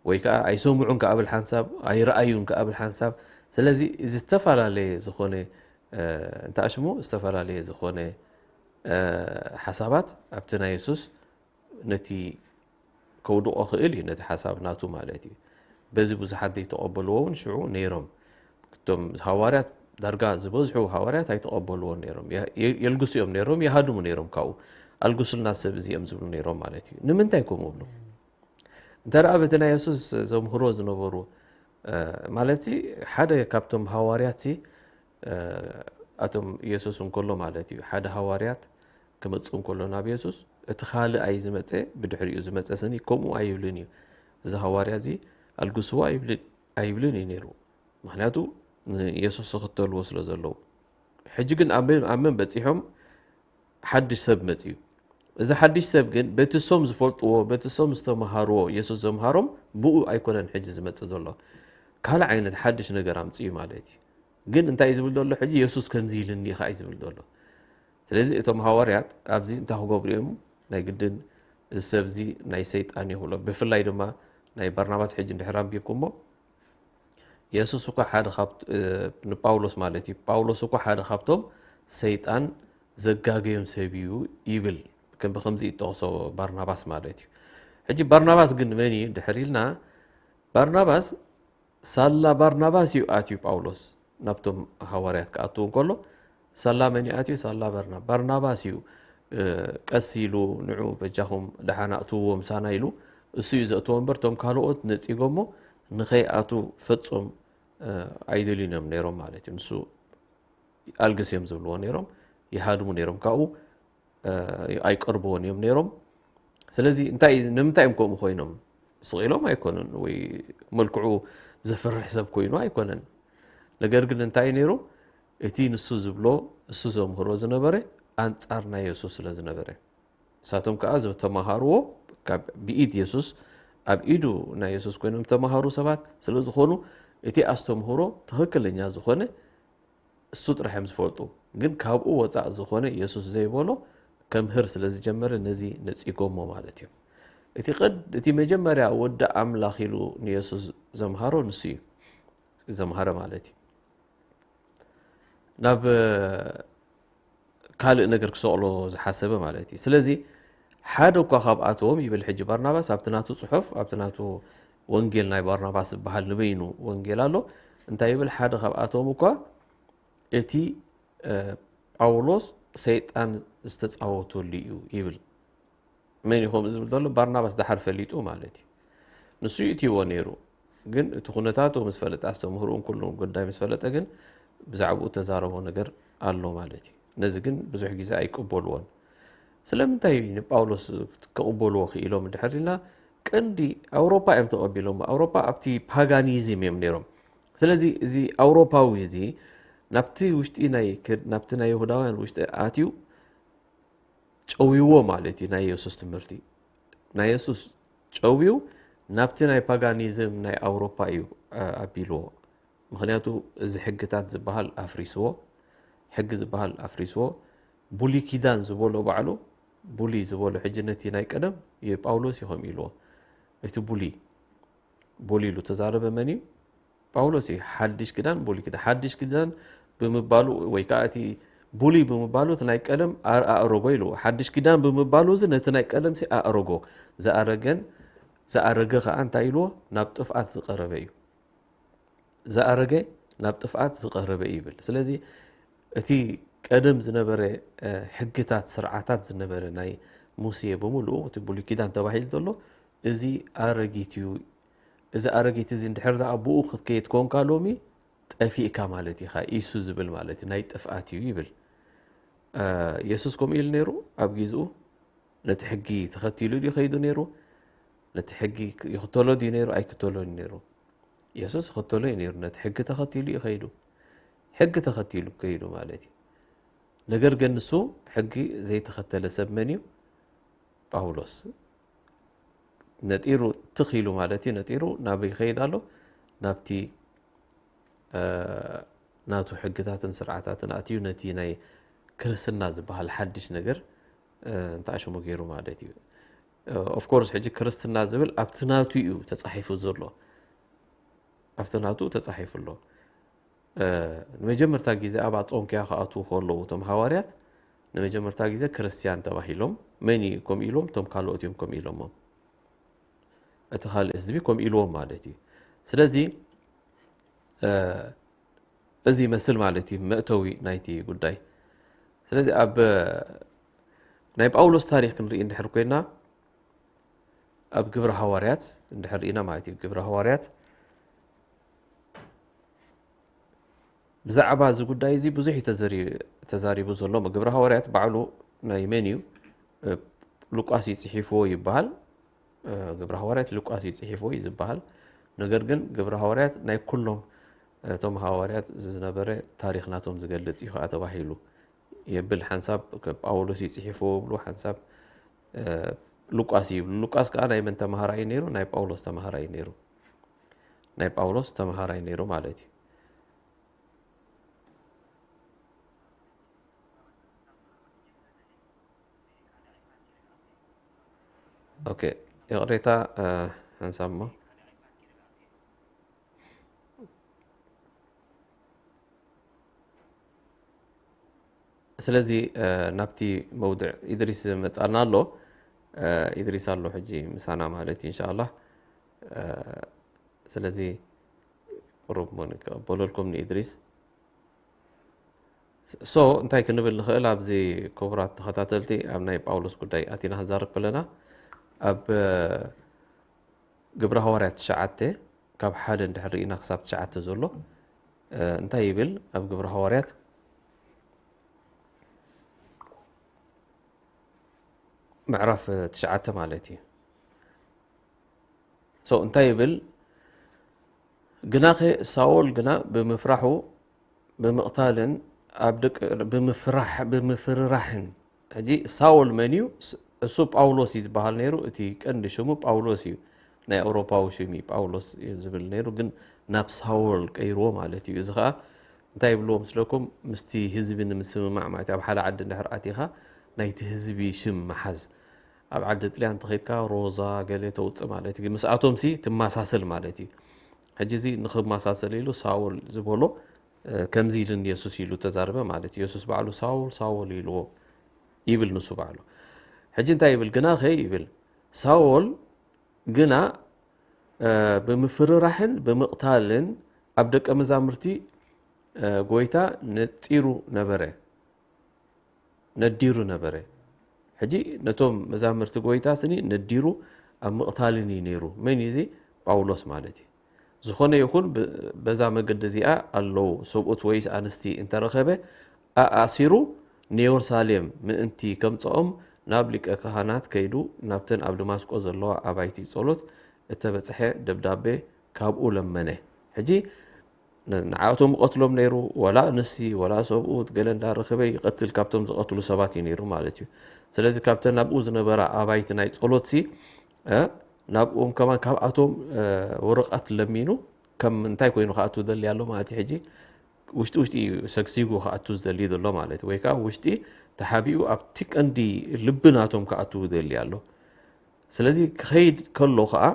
ወይ ከዓ ኣይሰምዑን ክኣብል ሓንሳብ፣ ኣይረኣዩን ክኣብል ሓንሳብ። ስለዚ እዚ ዝተፈላለየ ዝኾነ እንተኣሽሙ ዝተፈላለየ ዝኾነ ሓሳባት ኣብቲ ናይ የሱስ ነቲ ከውድቆ ክእል እዩ፣ ነቲ ሓሳብ ናቱ ማለት እዩ። በዚ ብዙሓት ዘይተቐበልዎ እውን ሽዑ ነይሮም። እቶም ሃዋርያት ዳርጋ ዝበዝሑ ሃዋርያት ኣይተቐበልዎን ነይሮም። የልግሱ እዮም ነይሮም፣ ይሃድሙ ነይሮም። ካብኡ ኣልግሱልና ሰብ እዚኦም ዝብሉ ነይሮም ማለት እዩ። ንምንታይ ከምኡ ብሉ? እንተ ደኣ በቲ ናይ የሱስ ዘምህሮ ዝነበሩ ማለት ሓደ ካብቶም ሃዋርያት ኣቶም የሱስ እንከሎ ማለት እዩ፣ ሓደ ሃዋርያት ክመጽእ እንከሎ ናብ የሱስ፣ እቲ ካልእ ኣይ ዝመጸ ብድሕሪኡ ዝመጸ ስኒ ከምኡ ኣይብልን እዩ። እዚ ሃዋርያ እዚ ኣልግስዎ ኣይብልን እዩ ነይሩ። ምኽንያቱ ንየሱስ ዝኽተልዎ ስለ ዘለዉ። ሕጂ ግን ኣብ መን በጺሖም? ሓድሽ ሰብ መጽዩ። እዚ ሓድሽ ሰብ ግን በቲ ሶም ዝፈልጥዎ፣ በቲ ሶም ዝተምሃርዎ፣ የሱስ ዘምሃሮም ብኡ ኣይኮነን ሕጂ ዝመጽእ ዘሎ። ካልእ ዓይነት ሓድሽ ነገር ኣምጽዩ ማለት እዩ። ግን እንታይ እዩ ዝብል ዘሎ ሕጂ? የሱስ ከምዚ ኢልኒ ኢኻ እዩ ዝብል ዘሎ። ስለዚ እቶም ሃዋርያት ኣብዚ እንታይ ክገብሩ እዮም? ናይ ግድን እዚ ሰብ እዚ ናይ ሰይጣን እዩ ክብሎ። ብፍላይ ድማ ናይ ባርናባስ ሕጂ እንድሕር ኣንቢብኩሞ፣ የሱስ እኳ ሓደ ካብ ንጳውሎስ ማለት እዩ። ጳውሎስ እኳ ሓደ ካብቶም ሰይጣን ዘጋገዮም ሰብ እዩ ይብል። ከም ብከምዚ ይጠቕሶ ባርናባስ ማለት እዩ። ሕጂ ባርናባስ ግን መን እዩ ድሕር ኢልና፣ ባርናባስ ሳላ ባርናባስ እዩ ኣትዩ ጳውሎስ ናብቶም ሃዋርያት ክኣትዉ እንከሎ፣ ሳላ መን እዩ ኣትዩ? ሳላ ባርና ባርናባስ እዩ። ቀስ ኢሉ ንዑ በጃኹም ደሓን ኣእትውዎ ምሳና ኢሉ እሱ እዩ ዘእትዎ እምበር፣ እቶም ካልኦት ነጺጎሞ ንኸይኣቱ ፈጹም ኣይደልዩን እዮም ነይሮም ማለት እዩ። ንሱ ኣልግስ እዮም ዝብልዎ ነይሮም፣ ይሃድሙ ነይሮም፣ ካብኡ ኣይቀርብዎን እዮም ነይሮም። ስለዚ እንታይ፣ ንምንታይ እዮም ከምኡ ኮይኖም? ስቕ ኢሎም ኣይኮኑን፣ ወይ መልክዑ ዘፍርሕ ሰብ ኮይኑ ኣይኮነን። ነገር ግን እንታይ ነይሩ? እቲ ንሱ ዝብሎ፣ እሱ ዘምህሮ ዝነበረ ኣንጻር ናይ የሱስ ስለ ዝነበረ፣ ንሳቶም ከኣ ዝተማሃርዎ ካብ ብኢድ የሱስ ኣብ ኢዱ ናይ የሱስ ኮይኖም ዝተማሃሩ ሰባት ስለ ዝኾኑ፣ እቲ ኣስተምህሮ ትኽክለኛ ዝኾነ እሱ ጥራሕ እዮም ዝፈልጡ። ግን ካብኡ ወጻእ ዝኾነ የሱስ ዘይበሎ ከምህር ስለ ዝጀመረ ነዚ ነጺጎሞ ማለት እዩ። እቲ ቅድ እቲ መጀመርያ ወዲ ኣምላኽ ኢሉ ንየሱስ ዘምሃሮ ንሱ እዩ ዘምሃረ ማለት እዩ። ናብ ካልእ ነገር ክሰቕሎ ዝሓሰበ ማለት እዩ። ስለዚ ሓደ እኳ ካብኣቶም ይብል ሕጂ ባርናባስ ኣብቲ ናቱ ጽሑፍ፣ ኣብቲ ናቱ ወንጌል ናይ ባርናባስ ዝበሃል ንበይኑ ወንጌል ኣሎ። እንታይ ይብል? ሓደ ካብኣቶም እኳ እቲ ጳውሎስ ሰይጣን ዝተጻወተሉ እዩ ይብል። መን እዩ ከምኡ ዝብል ዘሎ? ባርናባስ ደሓር ፈሊጡ ማለት እዩ። ንሱ ይእትይዎ ነይሩ። ግን እቲ ኩነታቱ ምስ ፈለጠ፣ ኣስተምህርኡን ኩሉን ጉዳይ ምስ ፈለጠ ግን ብዛዕባኡ ተዛረቦ ነገር ኣሎ ማለት እዩ። ነዚ ግን ብዙሕ ግዜ ኣይቅበልዎን። ስለምንታይ ንጳውሎስ ክቕበልዎ ክኢሎም እንድሕር ኢልና፣ ቀንዲ ኣውሮፓ እዮም ተቐቢሎም። ኣውሮፓ ኣብቲ ፓጋኒዝም እዮም ነይሮም። ስለዚ እዚ ኣውሮፓዊ እዚ ናብቲ ውሽጢ ናይ ናብቲ ናይ ይሁዳውያን ውሽጢ ኣትዩ ጨውይዎ ማለት እዩ። ናይ የሱስ ትምህርቲ ናይ የሱስ ጨውዩ ናብቲ ናይ ፓጋኒዝም ናይ ኣውሮፓ እዩ ኣቢልዎ። ምክንያቱ እዚ ሕግታት ዝበሃል ኣፍሪስዎ፣ ሕጊ ዝበሃል ኣፍሪስዎ። ቡሊ ኪዳን ዝበሎ ባዕሉ ቡሊ ዝበሎ ሕጂ ነቲ ናይ ቀደም ጳውሎስ እዩ ከም ኢልዎ። እቲ ቡሊ ቡሊ ኢሉ ተዛረበ መን እዩ? ጳውሎስ እዩ። ሓድሽ ኪዳን ቡሊ ኪዳን ሓድሽ ኪዳን ብምባሉ ወይ ከዓ እቲ ቡሊ ብምባሉ እቲ ናይ ቀደም ኣእረጎ ኢልዎ። ሓድሽ ኪዳን ብምባሉ እዚ ነቲ ናይ ቀደም ሲ ኣእረጎ። ዝኣረገን ዝኣረገ ከዓ እንታይ ኢልዎ? ናብ ጥፍኣት ዝቀረበ እዩ። ዝኣረገ ናብ ጥፍኣት ዝቐረበ እዩ ይብል። ስለዚ እቲ ቀደም ዝነበረ ሕግታት ስርዓታት ዝነበረ ናይ ሙሴ ብምልኡ እቲ ብሉይ ኪዳን ተባሂሉ ዘሎ እዚ ኣረጊት እዩ። እዚ ኣረጊት እዚ እንድሕር ደኣ ብኡ ክትከይድ ኮንካ ሎሚ ጠፊእካ ማለት ኢኻ። ኢሱ ዝብል ማለት እዩ ናይ ጥፍኣት እዩ ይብል። የሱስ ከምኡ ኢሉ ነይሩ ኣብ ግዜኡ። ነቲ ሕጊ ተኸቲሉ ድዩ ከይዱ ነይሩ? ነቲ ሕጊ ይኽተሎ ድዩ ነይሩ? ኣይክተሎን ነይሩ። የሱስ ይኽተሎ እዩ ነይሩ። ነቲ ሕጊ ተኸቲሉ እዩ ከይዱ። ሕጊ ተኸቲሉ ከይዱ ማለት እዩ። ነገር ግን ንሱ ሕጊ ዘይተኸተለ ሰብ መን እዩ? ጳውሎስ። ነጢሩ ትኽ ኢሉ ማለት እዩ። ነጢሩ ናበይ ይኸይድ ኣሎ? ናብቲ ናቱ ሕግታትን ስርዓታትን ኣትዩ ነቲ ናይ ክርስትና ዝበሃል ሓድሽ ነገር እንተኣሽሙ ገይሩ ማለት እዩ። ኦፍኮርስ ሕጂ ክርስትና ዝብል ኣብቲ ናቱ እዩ ተፃሒፉ ዘሎ። ኣብቲ ናቱ ተፃሒፉ ኣሎ። ንመጀመርታ ግዜ ኣብ ኣንጾኪያ ክኣትዉ ከለዉ እቶም ሃዋርያት ንመጀመርታ ግዜ ክርስትያን ተባሂሎም። መን እዩ ከምኡ ኢሎም? እቶም ካልኦት እዮም ከምኡ ኢሎሞም። እቲ ካልእ ህዝቢ ከምኡ ኢልዎም ማለት እዩ። ስለዚ እዚ ይመስል ማለት እዩ መእተዊ ናይቲ ጉዳይ። ስለዚ ኣብ ናይ ጳውሎስ ታሪክ ክንርኢ እንድሕር ኮይና ኣብ ግብረ ሃዋርያት እንድሕር ርኢና ማለት እዩ። ግብረ ሃዋርያት ብዛዕባ እዚ ጉዳይ እዚ ብዙሕ እዩ ተዘሪ- ተዛሪቡ ዘሎ። ግብረ ሃዋርያት ባዕሉ ናይ መን እዩ? ሉቃስ እዩ ጽሒፍዎ ይበሃል። ግብረ ሃዋርያት ሉቃስ እዩ ጽሒፍዎ እዩ ዝበሃል። ነገር ግን ግብረ ሃዋርያት ናይ ኩሎም እቶም ሃዋርያት ዝነበረ ታሪኽ ናቶም ዝገልጽ እዩ ከዓ ተባሂሉ። የብል። ሓንሳብ ጳውሎስ እዩ ጽሒፍዎ ይብሉ፣ ሓንሳብ ሉቃስ እዩ ይብሉ። ሉቃስ ከኣ ናይ መን ተማሃራይ ነይሩ? ናይ ጳውሎስ ተማሃራይ ነይሩ። ናይ ጳውሎስ ተማሃራይ ነይሩ ማለት እዩ። ኦኬ፣ ይቕሬታ፣ ሓንሳብ እሞ። ስለዚ ናብቲ መውድዕ ኢድሪስ መጻና ኣሎ። ኢድሪስ ኣሎ ሕጂ ምሳና ማለት እዩ፣ እንሻላ። ስለዚ ቁሩብ ሞ ንቀበለልኩም ንኢድሪስ። ሶ እንታይ ክንብል ንኽእል? ኣብዚ ክቡራት ተኸታተልቲ፣ ኣብ ናይ ጳውሎስ ጉዳይ ኣቲና ክንዛረብ ከለና፣ ኣብ ግብረ ሃዋርያት ትሽዓተ፣ ካብ ሓደ እንድሕር ርኢና ክሳብ ትሽዓተ ዘሎ እንታይ ይብል? ኣብ ግብረ ሃዋርያት ምዕራፍ ትሽዓተ ማለት እዩ። ሶ እንታይ ይብል? ግናኸ ሳውል ግና ብምፍራሑ ብምቕታልን ኣብ ደቂ ብምፍራሕ ብምፍርራሕን። ሕጂ ሳውል መን እዩ? እሱ ጳውሎስ እዩ ዝበሃል ነይሩ። እቲ ቀንዲ ሽሙ ጳውሎስ እዩ። ናይ ኣውሮፓዊ ሽም እዩ፣ ጳውሎስ እዩ ዝብል ነይሩ፣ ግን ናብ ሳውል ቀይርዎ ማለት እዩ። እዚ ኸኣ እንታይ ይብልዎ ምስለኩም? ምስቲ ህዝቢ ንምስምማዕ ማለት እዩ። ኣብ ሓደ ዓዲ እንድሕር ኣቲኻ ናይቲ ህዝቢ ሽም ምሓዝ። ኣብ ዓዲ ጥልያን እንተኸይድካ ሮዛ ገለ ተውፅእ ማለት እዩ። ምስኣቶም ሲ ትመሳሰል ማለት እዩ። ሕጂ እዚ ንኽመሳሰል ኢሉ ሳውል ዝበሎ ከምዚ ኢልን የሱስ ኢሉ ተዛረበ ማለት እዩ። የሱስ ባዕሉ ሳውል ሳውል ኢልዎ ይብል ንሱ ባዕሉ። ሕጂ እንታይ ይብል? ግናኸ ይብል ሳውል ግና ብምፍርራሕን ብምቕታልን ኣብ ደቀ መዛሙርቲ ጎይታ ነጺሩ ነበረ፣ ነዲሩ ነበረ። ሕጂ ነቶም መዛሙርቲ ጎይታ ስኒ ነዲሩ ኣብ ምቕታልን እዩ ነይሩ። መን እዩ እዚ? ጳውሎስ ማለት እዩ። ዝኾነ ይኹን በዛ መገዲ እዚኣ ኣለዉ ሰብኡት ወይስ ኣንስቲ እንተረኸበ ኣኣሲሩ ንየሩሳሌም ምእንቲ ከምጽኦም ናብ ሊቀ ካህናት ከይዱ ናብተን ኣብ ደማስቆ ዘለዋ ኣባይቲ ጸሎት እተበጽሐ ደብዳቤ ካብኡ ለመነ። ሕጂ ንዓእቶም ይቐትሎም ነይሩ፣ ወላ ኣንስቲ ወላ ሰብኡት ገለ እንዳረኸበ ይቐትል፣ ካብቶም ዝቐትሉ ሰባት እዩ ነይሩ ማለት እዩ። ስለዚ ካብተን ናብኡ ዝነበራ ኣባይቲ ናይ ጸሎት ሲ ናብኦም ከማን ካብኣቶም ወረቐት ለሚኑ ከም እንታይ ኮይኑ ክኣቱ ደሊ ኣሎ ማለት እዩ። ሕጂ ውሽጢ ውሽጢ እዩ ሰግሲጉ ክኣቱ ዝደሊ ዘሎ ማለት ወይ ከዓ ውሽጢ ተሓቢኡ ኣብቲ ቀንዲ ልቢ ናቶም ክኣቱ ደሊ ኣሎ። ስለዚ ክኸይድ ከሎ ከዓ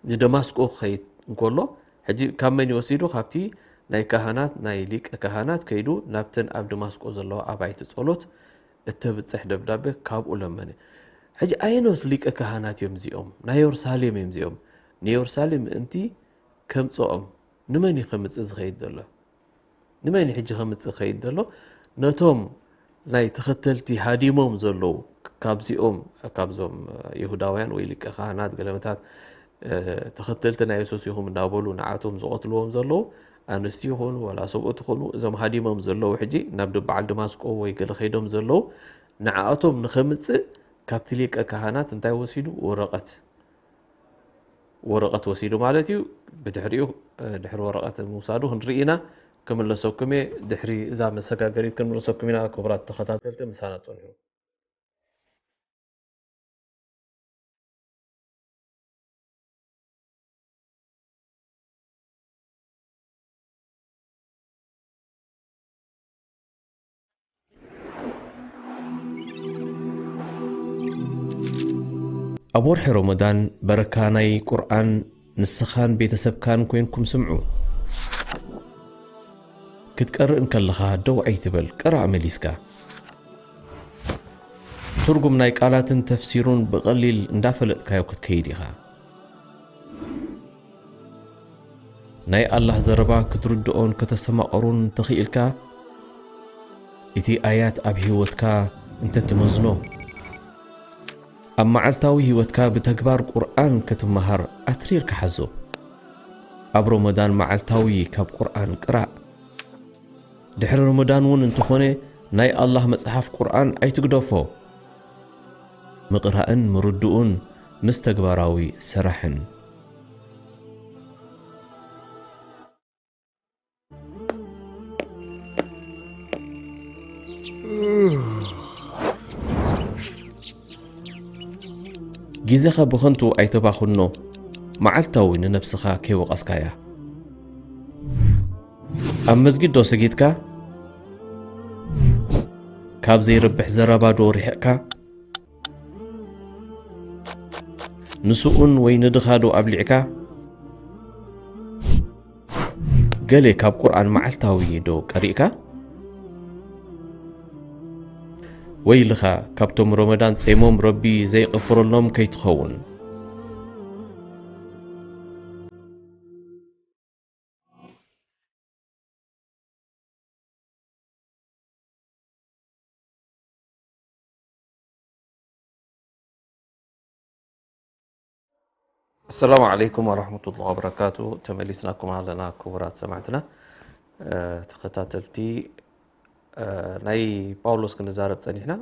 ንደማስቆ ክኸይድ እንከሎ ሕጂ ካብ መን ይወሲዱ? ካብቲ ናይ ካህናት ናይ ሊቀ ካህናት ከይዱ ናብተን ኣብ ደማስቆ ዘለዋ ኣባይቲ ጸሎት እተብጽሕ ደብዳቤ ካብኡ ለመነ። ሕጂ ኣየኖት ሊቀ ካህናት እዮም እዚኦም? ናይ የሩሳሌም እዮም እዚኦም። ንየሩሳሌም ምእንቲ ከምጽኦም ንመን እዩ ከምጽእ ዝኸይድ ዘሎ? ንመን እዩ ሕጂ ከምጽእ ዝኸይድ ዘሎ? ነቶም ናይ ተኸተልቲ ሃዲሞም ዘለዉ ካብዚኦም ካብዞም ይሁዳውያን ወይ ሊቀ ካህናት ገለመታት ተኸተልቲ ናይ የሱስ ኢኹም እንዳበሉ ንዓቶም ዝቐትልዎም ዘለዉ ኣንስቲ ይኹኑ ዋላ ሰብኡት ይኹኑ እዞም ሃዲሞም ዘለዉ ሕጂ ናብ በዓል ደማስቆ ወይ ገለ ከይዶም ዘለዉ ንዓኣቶም ንኸምጽእ ካብቲ ሊቀ ካህናት እንታይ ወሲዱ? ወረቐት ወረቐት ወሲዱ ማለት እዩ። ብድሕሪኡ ድሕሪ ወረቐት ምውሳዱ ክንርኢ ኢና። ክምለሰኩም እየ። ድሕሪ እዛ መሰጋገሪት ክንምለሰኩም ኢና። ክቡራት ተኸታተልቲ ምሳና ጽንሑ። ኣብ ወርሒ ሮመዳን በረካ ናይ ቁርኣን ንስኻን ቤተሰብካን ኮይንኩም ስምዑ። ክትቀርእ እንከለኻ ደው ኣይትበል፣ ቅራእ መሊስካ። ትርጉም ናይ ቃላትን ተፍሲሩን ብቐሊል እንዳፈለጥካዮ ክትከይድ ኢኻ። ናይ ኣላህ ዘረባ ክትርድኦን ከተስተማቕሩን ተኽኢልካ፣ እቲ ኣያት ኣብ ህይወትካ እንተትመዝኖ፣ ኣብ መዓልታዊ ህይወትካ ብተግባር ቁርኣን ክትመሃር ኣትሪርካ ሓዞ። ኣብ ሮመዳን መዓልታዊ ካብ ቁርኣን ቅራእ። ድሕሪ ሮመዳን እውን እንተኾነ ናይ ኣላህ መጽሓፍ ቁርኣን ኣይትግደፎ። ምቕራእን ምርድኡን ምስ ተግባራዊ ስራሕን። ግዜኻ ብኸንቱ ኣይተባኽኖ፣ መዓልታዊ ንነብስኻ ከይወቐስካያ። ኣብ መስጊድ ዶ ሰጊድካ? ካብ ዘይረብሕ ዘረባ ዶ ርሒቕካ? ንስኡን ወይ ንድኻ ዶ ኣብሊዕካ? ገለ ካብ ቁርኣን መዓልታዊ ዶ ቀሪእካ? ወይልኻ ካብቶም ረመዳን ጸይሞም ረቢ ዘይቕፍረሎም ከይትኸውን። السلام عليكم ورحمة الله وبركاته. ተመሊስናኩም ኣለና ክቡራት ሰማዕትና። ተኸታተልቲ፣ ናይ ጳውሎስ ክንዛረብ ጸኒሕና።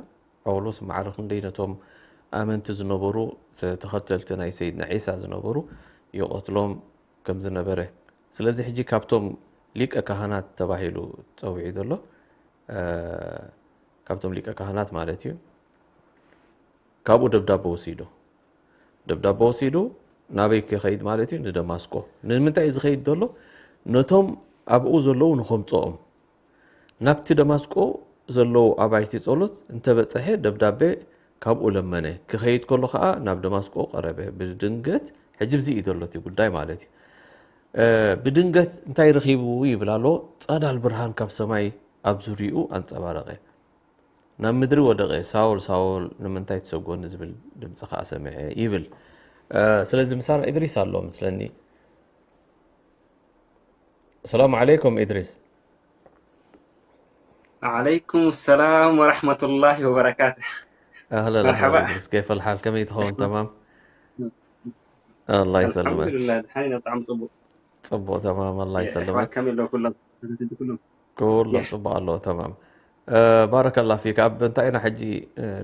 ጳውሎስ ማዕረ ክንደይ ነቶም ኣመንቲ ዝነበሩ፣ ተኸተልቲ ናይ ሰይድና ዒሳ ዝነበሩ ይቐትሎም ከም ዝነበረ። ስለዚ ሕጂ ካብቶም ሊቀ ካህናት ተባሂሉ ጸዊዑ ዘሎ፣ ካብቶም ሊቀ ካህናት ማለት እዩ፣ ካብኡ ደብዳበ ወሲዱ። ደብዳበ ወሲዱ ናበይ ክኸይድ ማለት እዩ? ንደማስቆ። ንምንታይ እዩ ዝኸይድ ዘሎ? ነቶም ኣብኡ ዘለዉ ንኸምጽኦም። ናብቲ ደማስቆ ዘለዉ ኣባይቲ ጸሎት እንተበጸሐ ደብዳበ ካብኡ ለመነ። ክኸይድ ከሎ ኸኣ ናብ ደማስቆ ቀረበ። ብድንገት፣ ሕጂ ብዚ እዩ ዘሎ እቲ ጉዳይ ማለት እዩ። ብድንገት እንታይ ረኺቡ ይብል ኣሎ? ጸዳል ብርሃን ካብ ሰማይ ኣብ ዙርይኡ ኣንጸባረቐ። ናብ ምድሪ ወደቐ፣ ሳውል ሳውል ንምንታይ ትሰጎኒ ዝብል ድምጺ ከኣ ሰምዐ ይብል። ስለዚ ምሳና ኢድሪስ ኣሎ መስለኒ። ሰላም ዓለይኩም ኢድሪስ። ዓለይኩም ሰላም ወራህመቱላሂ ወበረካቱ። ኣህለን ኣህለን ኢድሪስ፣ ከይፈ ልሓል፣ ከመይ ትኸውን? ተማም። ኣላ ይሰልመ። ኣልሓምዱሊላህ ድሓን ኢና፣ ብጣዕሚ ጽቡቅ። ጽቡቅ፣ ተማም፣ ኣላ ይሰልመ። ከመይ ኣለዉ ኩሎም? ኩሎም ኩሎም ጽቡቅ ኣለዉ፣ ተማም። ባረከላ ፊክ። ኣብ እንታይ ኢና ሕጂ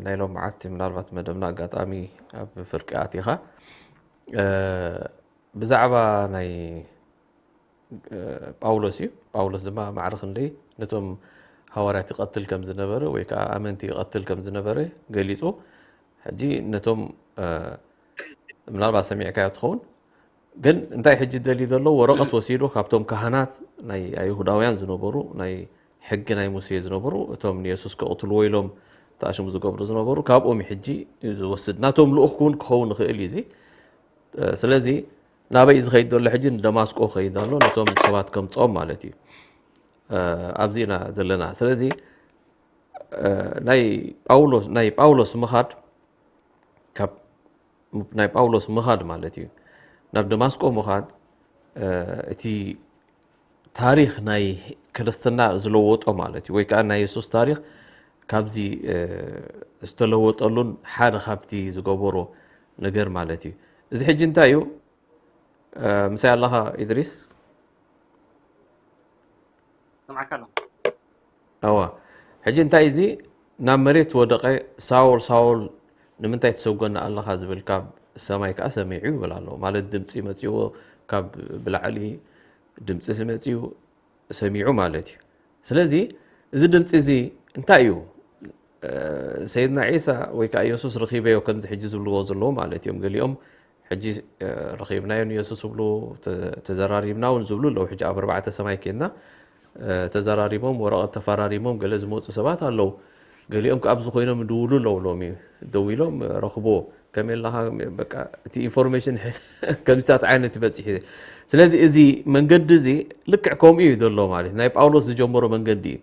ናይ ሎም መዓልቲ ምናልባት መደብና ኣጋጣሚ ኣብ ፍርቂ ኣቲኻ፣ ብዛዕባ ናይ ጳውሎስ እዩ። ጳውሎስ ድማ ማዕረ ክንደይ ነቶም ሃዋርያት ይቐትል ከም ዝነበረ ወይ ከዓ ኣመንቲ ይቐትል ከም ዝነበረ ገሊጹ። ሕጂ ነቶም ምናልባት ሰሚዕካዮ ትኸውን፣ ግን እንታይ ሕጂ ደልዩ ዘሎ? ወረቐት ወሲዱ ካብቶም ካህናት ናይ ኣይሁዳውያን ዝነበሩ፣ ናይ ሕጊ ናይ ሙሴ ዝነበሩ፣ እቶም ንየሱስ ከቕትልዎ ኢሎም ተኣሽሙ ዝገብሩ ዝነበሩ፣ ካብኦም እዩ ሕጂ ዝወስድ። ናቶም ልኡኽ እውን ክኸውን ይኽእል እዩ እዚ። ስለዚ ናበይ እዩ ዝኸይድ ዘሎ? ሕጂ ንደማስቆ ክኸይድ ኣሎ፣ ነቶም ሰባት ከምጽኦም ማለት እዩ። ኣብዚ ኢና ዘለና። ስለዚ ናይ ጳውሎስ ናይ ጳውሎስ ምኻድ፣ ካብ ናይ ጳውሎስ ምኻድ ማለት እዩ፣ ናብ ደማስቆ ምኻድ፣ እቲ ታሪኽ ናይ ክርስትና ዝለወጦ ማለት እዩ፣ ወይ ከዓ ናይ የሱስ ታሪኽ ካብዚ ዝተለወጠሉን ሓደ ካብቲ ዝገበሮ ነገር ማለት እዩ። እዚ ሕጂ እንታይ እዩ? ምሳይ ኣለኻ ኢድሪስ? ሰምዓካ ኣለኹ። እዋ፣ ሕጂ እንታይ እዚ ናብ መሬት ወደቐ፣ ሳውል ሳውል ንምንታይ ትሰጎኒ ኣለኻ ዝብል ካብ ሰማይ ከዓ ሰሚዑ ይብል ኣሎ። ማለት ድምፂ መፂዎ፣ ካብ ብላዕሊ ድምፂ መፂኡ ሰሚዑ ማለት እዩ። ስለዚ እዚ ድምፂ እዚ እንታይ እዩ? ሰይድና ዒሳ ወይ ከዓ የሱስ ረኺበዮ ከምዚ ሕጂ ዝብልዎ ዘለዉ ማለት እዮም። ገሊኦም ሕጂ ረኺብናዮ ንየሱስ ዝብሉ፣ ተዘራሪብና እውን ዝብሉ ኣለዉ። ሕጂ ኣብ ኣርባዕተ ሰማይ ኬድና ተዘራሪቦም ወረቐት ተፈራሪሞም ገለ ዝመፁ ሰባት ኣለዉ። ገሊኦም ከዓ ኣብዚ ኮይኖም ይድውሉ ኣለዉ። ሎሚ ደዊሎም ረኽብዎ፣ ከመይ ኣለኻ፣ በቃ እቲ ኢንፎርሜሽን ከምዚታት ዓይነት ይበፅሕ እዩ። ስለዚ እዚ መንገዲ እዚ ልክዕ ከምኡ እዩ ዘሎ ማለት ናይ ጳውሎስ ዝጀመሮ መንገዲ እዩ።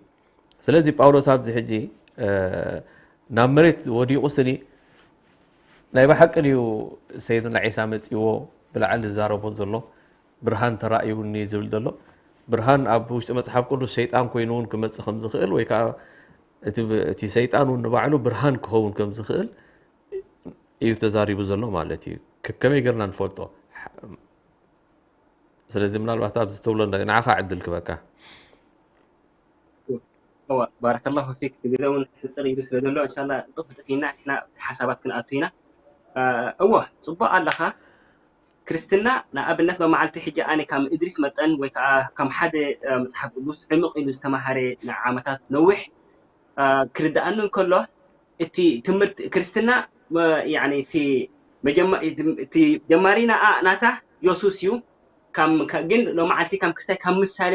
ስለዚ ጳውሎስ ኣብዚ ሕጂ ናብ መሬት ወዲቑ ስኒ ናይ ብሓቂ ድዩ ሰይድና ዒሳ መፂዎ ብላዕሊ ዝዛረቦ ዘሎ ብርሃን ተራእዩኒ ዝብል ዘሎ? ብርሃን ኣብ ውሽጢ መፅሓፍ ቅዱስ ሰይጣን ኮይኑ እውን ክመፅእ ከም ዝኽእል ወይ ከዓ እቲ ሰይጣን እውን ንባዕሉ ብርሃን ክኸውን ከም ዝኽእል እዩ ተዛሪቡ ዘሎ ማለት እዩ። ከመይ ገርና ንፈልጦ? ስለዚ ምናልባት ኣብዚ ትብሎ ንዓኻ ዕድል ክበካ። እዋ ባረከላሁ ፊክ። ግዜ እውን ሕፅር ኢሉ ስለ ዘሎ እንሻላ ጥፍ ፅሒና ንሕና ሓሳባት ክንኣቱ ኢና። እወ ፅቡቅ ኣለኻ። ክርስትና ንኣብነት መማዓልቲ ሕጂ ኣነ ከም እድሪስ መጠን ወይ ከዓ ከም ሓደ መፅሓፍ ቅዱስ ዕምቕ ኢሉ ዝተማሃረ ንዓመታት ነዊሕ ክርድኣኒ እንከሎ እቲ ትምህርቲ ክርስትና ያኒ እቲ መጀመ- እቲ ጀማሪ ናኣ ናታ የሱስ እዩ። ካብ ከ- ግን ሎመዓልቲ ከም ክስታይ ካብ ምሳሌ